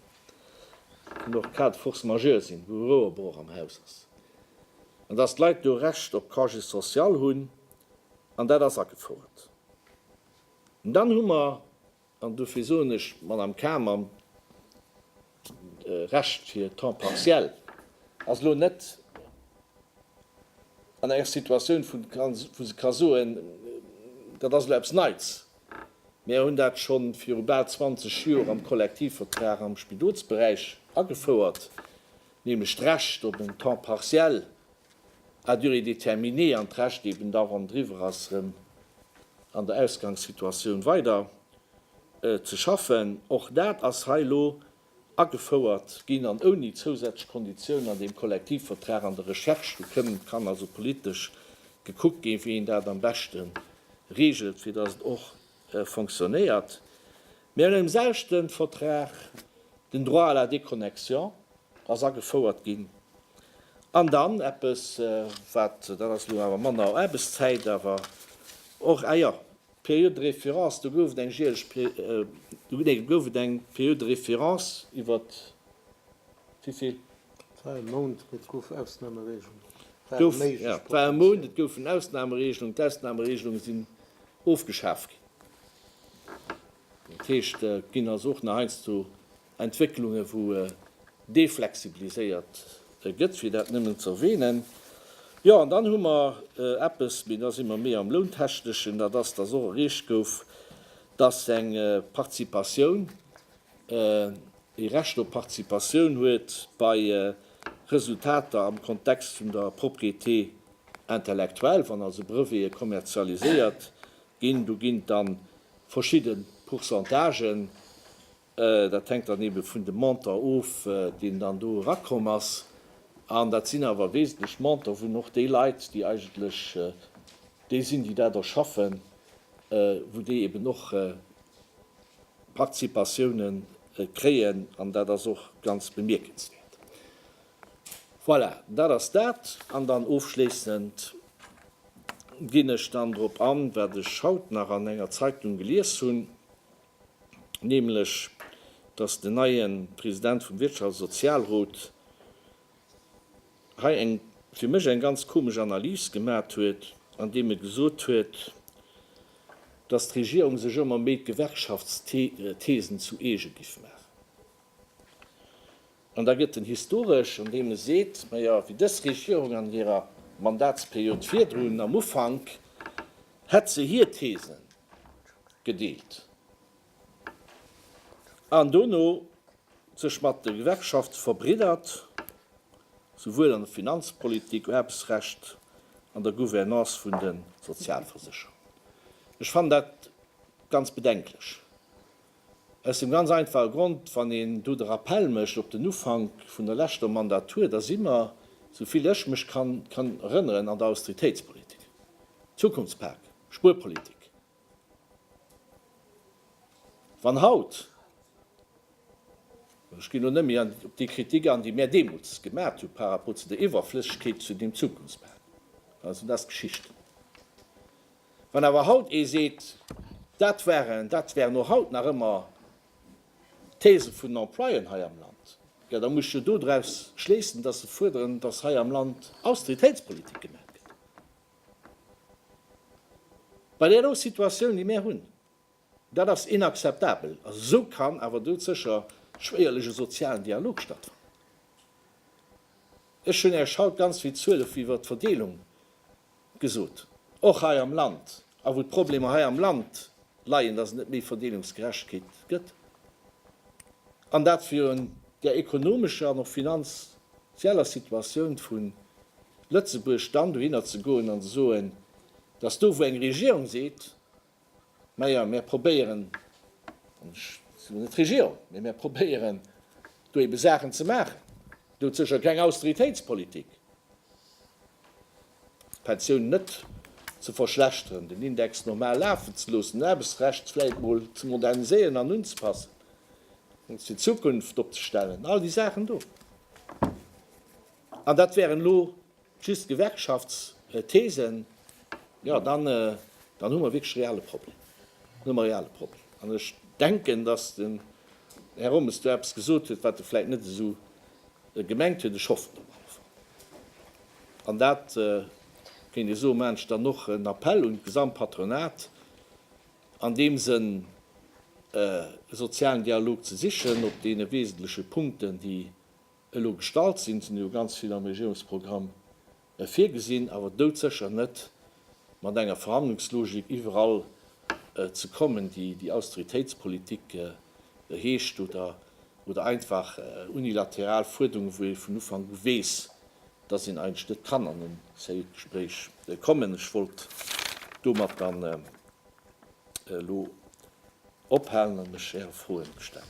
Kënnt och Cas de force majeure sinn, wou e Rouerbroch am Haus ass, an dass d'Leit do Recht op Congé social hunn, an dat ass agefouert. An dann hu mer, an dofir soen ech, d'Madame Cam mam Recht fir Temps partiel ass elo net an enger Situatioun, wou se ka soen, dat ass elo eppes Neits. Mir hunn dat scho viru bal 20 Joer am Kollektivvertrag am Spidolsberäich agefouert, nämlech d'Recht op en Temps partiel à durée déterminée an d'Recht eben da, wann et eriwwer ass, erëm an der Ausgangssituatioun weider ze schaffen. Och dat ass hei elo agefouert ginn an ouni zousätzlech Konditiounen an deem Kollektivvertrag an der Recherche. Do kënn, kann also politesch gekuckt ginn, wéi een dat am beschte regelt, fir dass et och fonctionnéiert. Mä an deem selwechte Vertrag den Droit à la déconnexion ass agefouert ginn. An dann eppes, wat, dat ass elo awer manner Aarbechtszäit, awer och, ah jo, d'Période de référence, do gouf et eng jäerlech, nee, do gouf et eng Période de référence iwwer wéi vill? Et war e Mount, mee et gouf Ausnameregelungen. Gouf, jo, et war e Mount, et goufen Ausnameregelungen, d'Ausnameregelunge sinn ofgeschaf ginn. Dat heescht, et ginn also och nach heiansdo Entwécklunge wou deflexibiliséiert gëtt, fir dat nëmmen ze erwähnen. Jo, an dann hu mer eppes, mee da si mer méi am Lountechneschen, dat ass, dass och erreecht gouf, dass eng Participatioun, ee Recht op Participatioun huet bei Resultater am Kontext vun der Propriété intellectuelle, wann also Brevete kommerzialiséiert ginn. Do ginn et da verschidde Pourcentagen. Dat hänkt dann ebe vun dem Montant of, deen dann do erakomm ass. An dat sinn awer wesentlech Montant, wou och déi Leit, déi eigentlech déi sinn, déi dat erschaffen, wou déi eben och Participatiounen kréien. An dat ass och ganz bemierkenswäert. Voilà, dat ass dat. An dann ofschléissend ginn ech dann drop an, wat ech haut nach an enger Zeitung gelies hunn. nämlech datt den neie President vum Wirtschafts a Sozialrot hei eng, fir mech eng ganz komesch Analys gemat huet, andeem e gesot huet, datt d'Regierung sech ëmmer méi d'Gewerkschaftsthesen zu eege giff maachen. An da gëtt en historesch, andeem e seet, Majo, wéi dës Regierung an hirer Mandatsperiod virdrun am Ufank hätt se hir Thesen gedeelt an dono sech mat de Gewerkschafte verbriddert, souwuel an der Finanzpolitik, Aarbechtsrecht an der Gouvernance vun de Sozialversécherungen. Ech fannen dat ganz bedenklech, aus dem ganz einfache Grond, wann een do de Rappel mécht op den Ufank vun der leschter Mandatur, da si mer. Sou vill ech mech kann erënneren, an der Austeritéitspolitik, Zukunftspak, Spuerpolitik. Wann haut, ech ginn elo net méi op déi Kritik an, déi mär deemools gemat hu par rapport zu der Iwwerflëssegkeet zu deem Zukunftspak, also dat ass Geschichte. Wann awer haut ee seet, dat waren, dat wären och haut nach ëmmer D'These vun den Employéen hei am Land, jo da muss ech jo dodraus schléissen, dass se fuerderen, dass hei am Land Austeritéitspolitik gemaach gëtt. Bei där do Situatioun, déi mär hunn, dat ass inakzeptabel. A sou kann awer doudsécher schwéierlech e sozialen Dialog stattfannen. Ech hunn Iech haut ganz vill Zuele iwwert d'Verdeelung gesot, och hei am Land, a wou d'Problemer hei am Land leien, dass et net méi Verdeelungsgerechtegkeet gëtt, an dat virun där ekonomescher an och finanzieller Situatioun vu Lëtzebuerg, dann dohinner ze goen an ze soen, dass do wou eng Regierung seet, Maja, mär probéieren, an ech sinn jo net d'Regierung, mee mär probéieren do ebe Saachen ze maachen, doudsécher keng Austeritéitspolitik, d'Pensiounen net ze verschlechteren, den Index normal lafen ze loossen, den Aarbechtsrecht vläicht mol ze moderniséieren an unzepassen, ons fir d'Zukunft opzestellen, all déi Saachen do. An dat wären elo just Gewerkschaftsthesen, jo, dann, dann hu mer wierklech e reale Problem. Dann hu mer e reale Problem. An ech denken, dass den Här Rommes do eppes gesot huet, wat e vläicht net esou gemengt huet. Ech hoffen op alle Fall. An dat, kéint ee soen, maachen ech dann och en Appell un d'Gesamtpatronat, an deem Sënn e sozialen Dialog ze sichen op deene wesentleche Punkten, déi elo gestallt sinn, sinn jo ganz vill am Regierungsprogramm virgesinn, awer doudsécher net mat enger Verhandlungslogik iwwerall ze kommen, déi déi Austeritéitspolitik heescht oder oder einfach unilateral Fuerderungen, wou ee vun Ufank u weess, dass een eigentlech net kann an e seriöt Gespréich kommen. Ech wollt domat dann elo ophalen a mech Äre Froen stellen.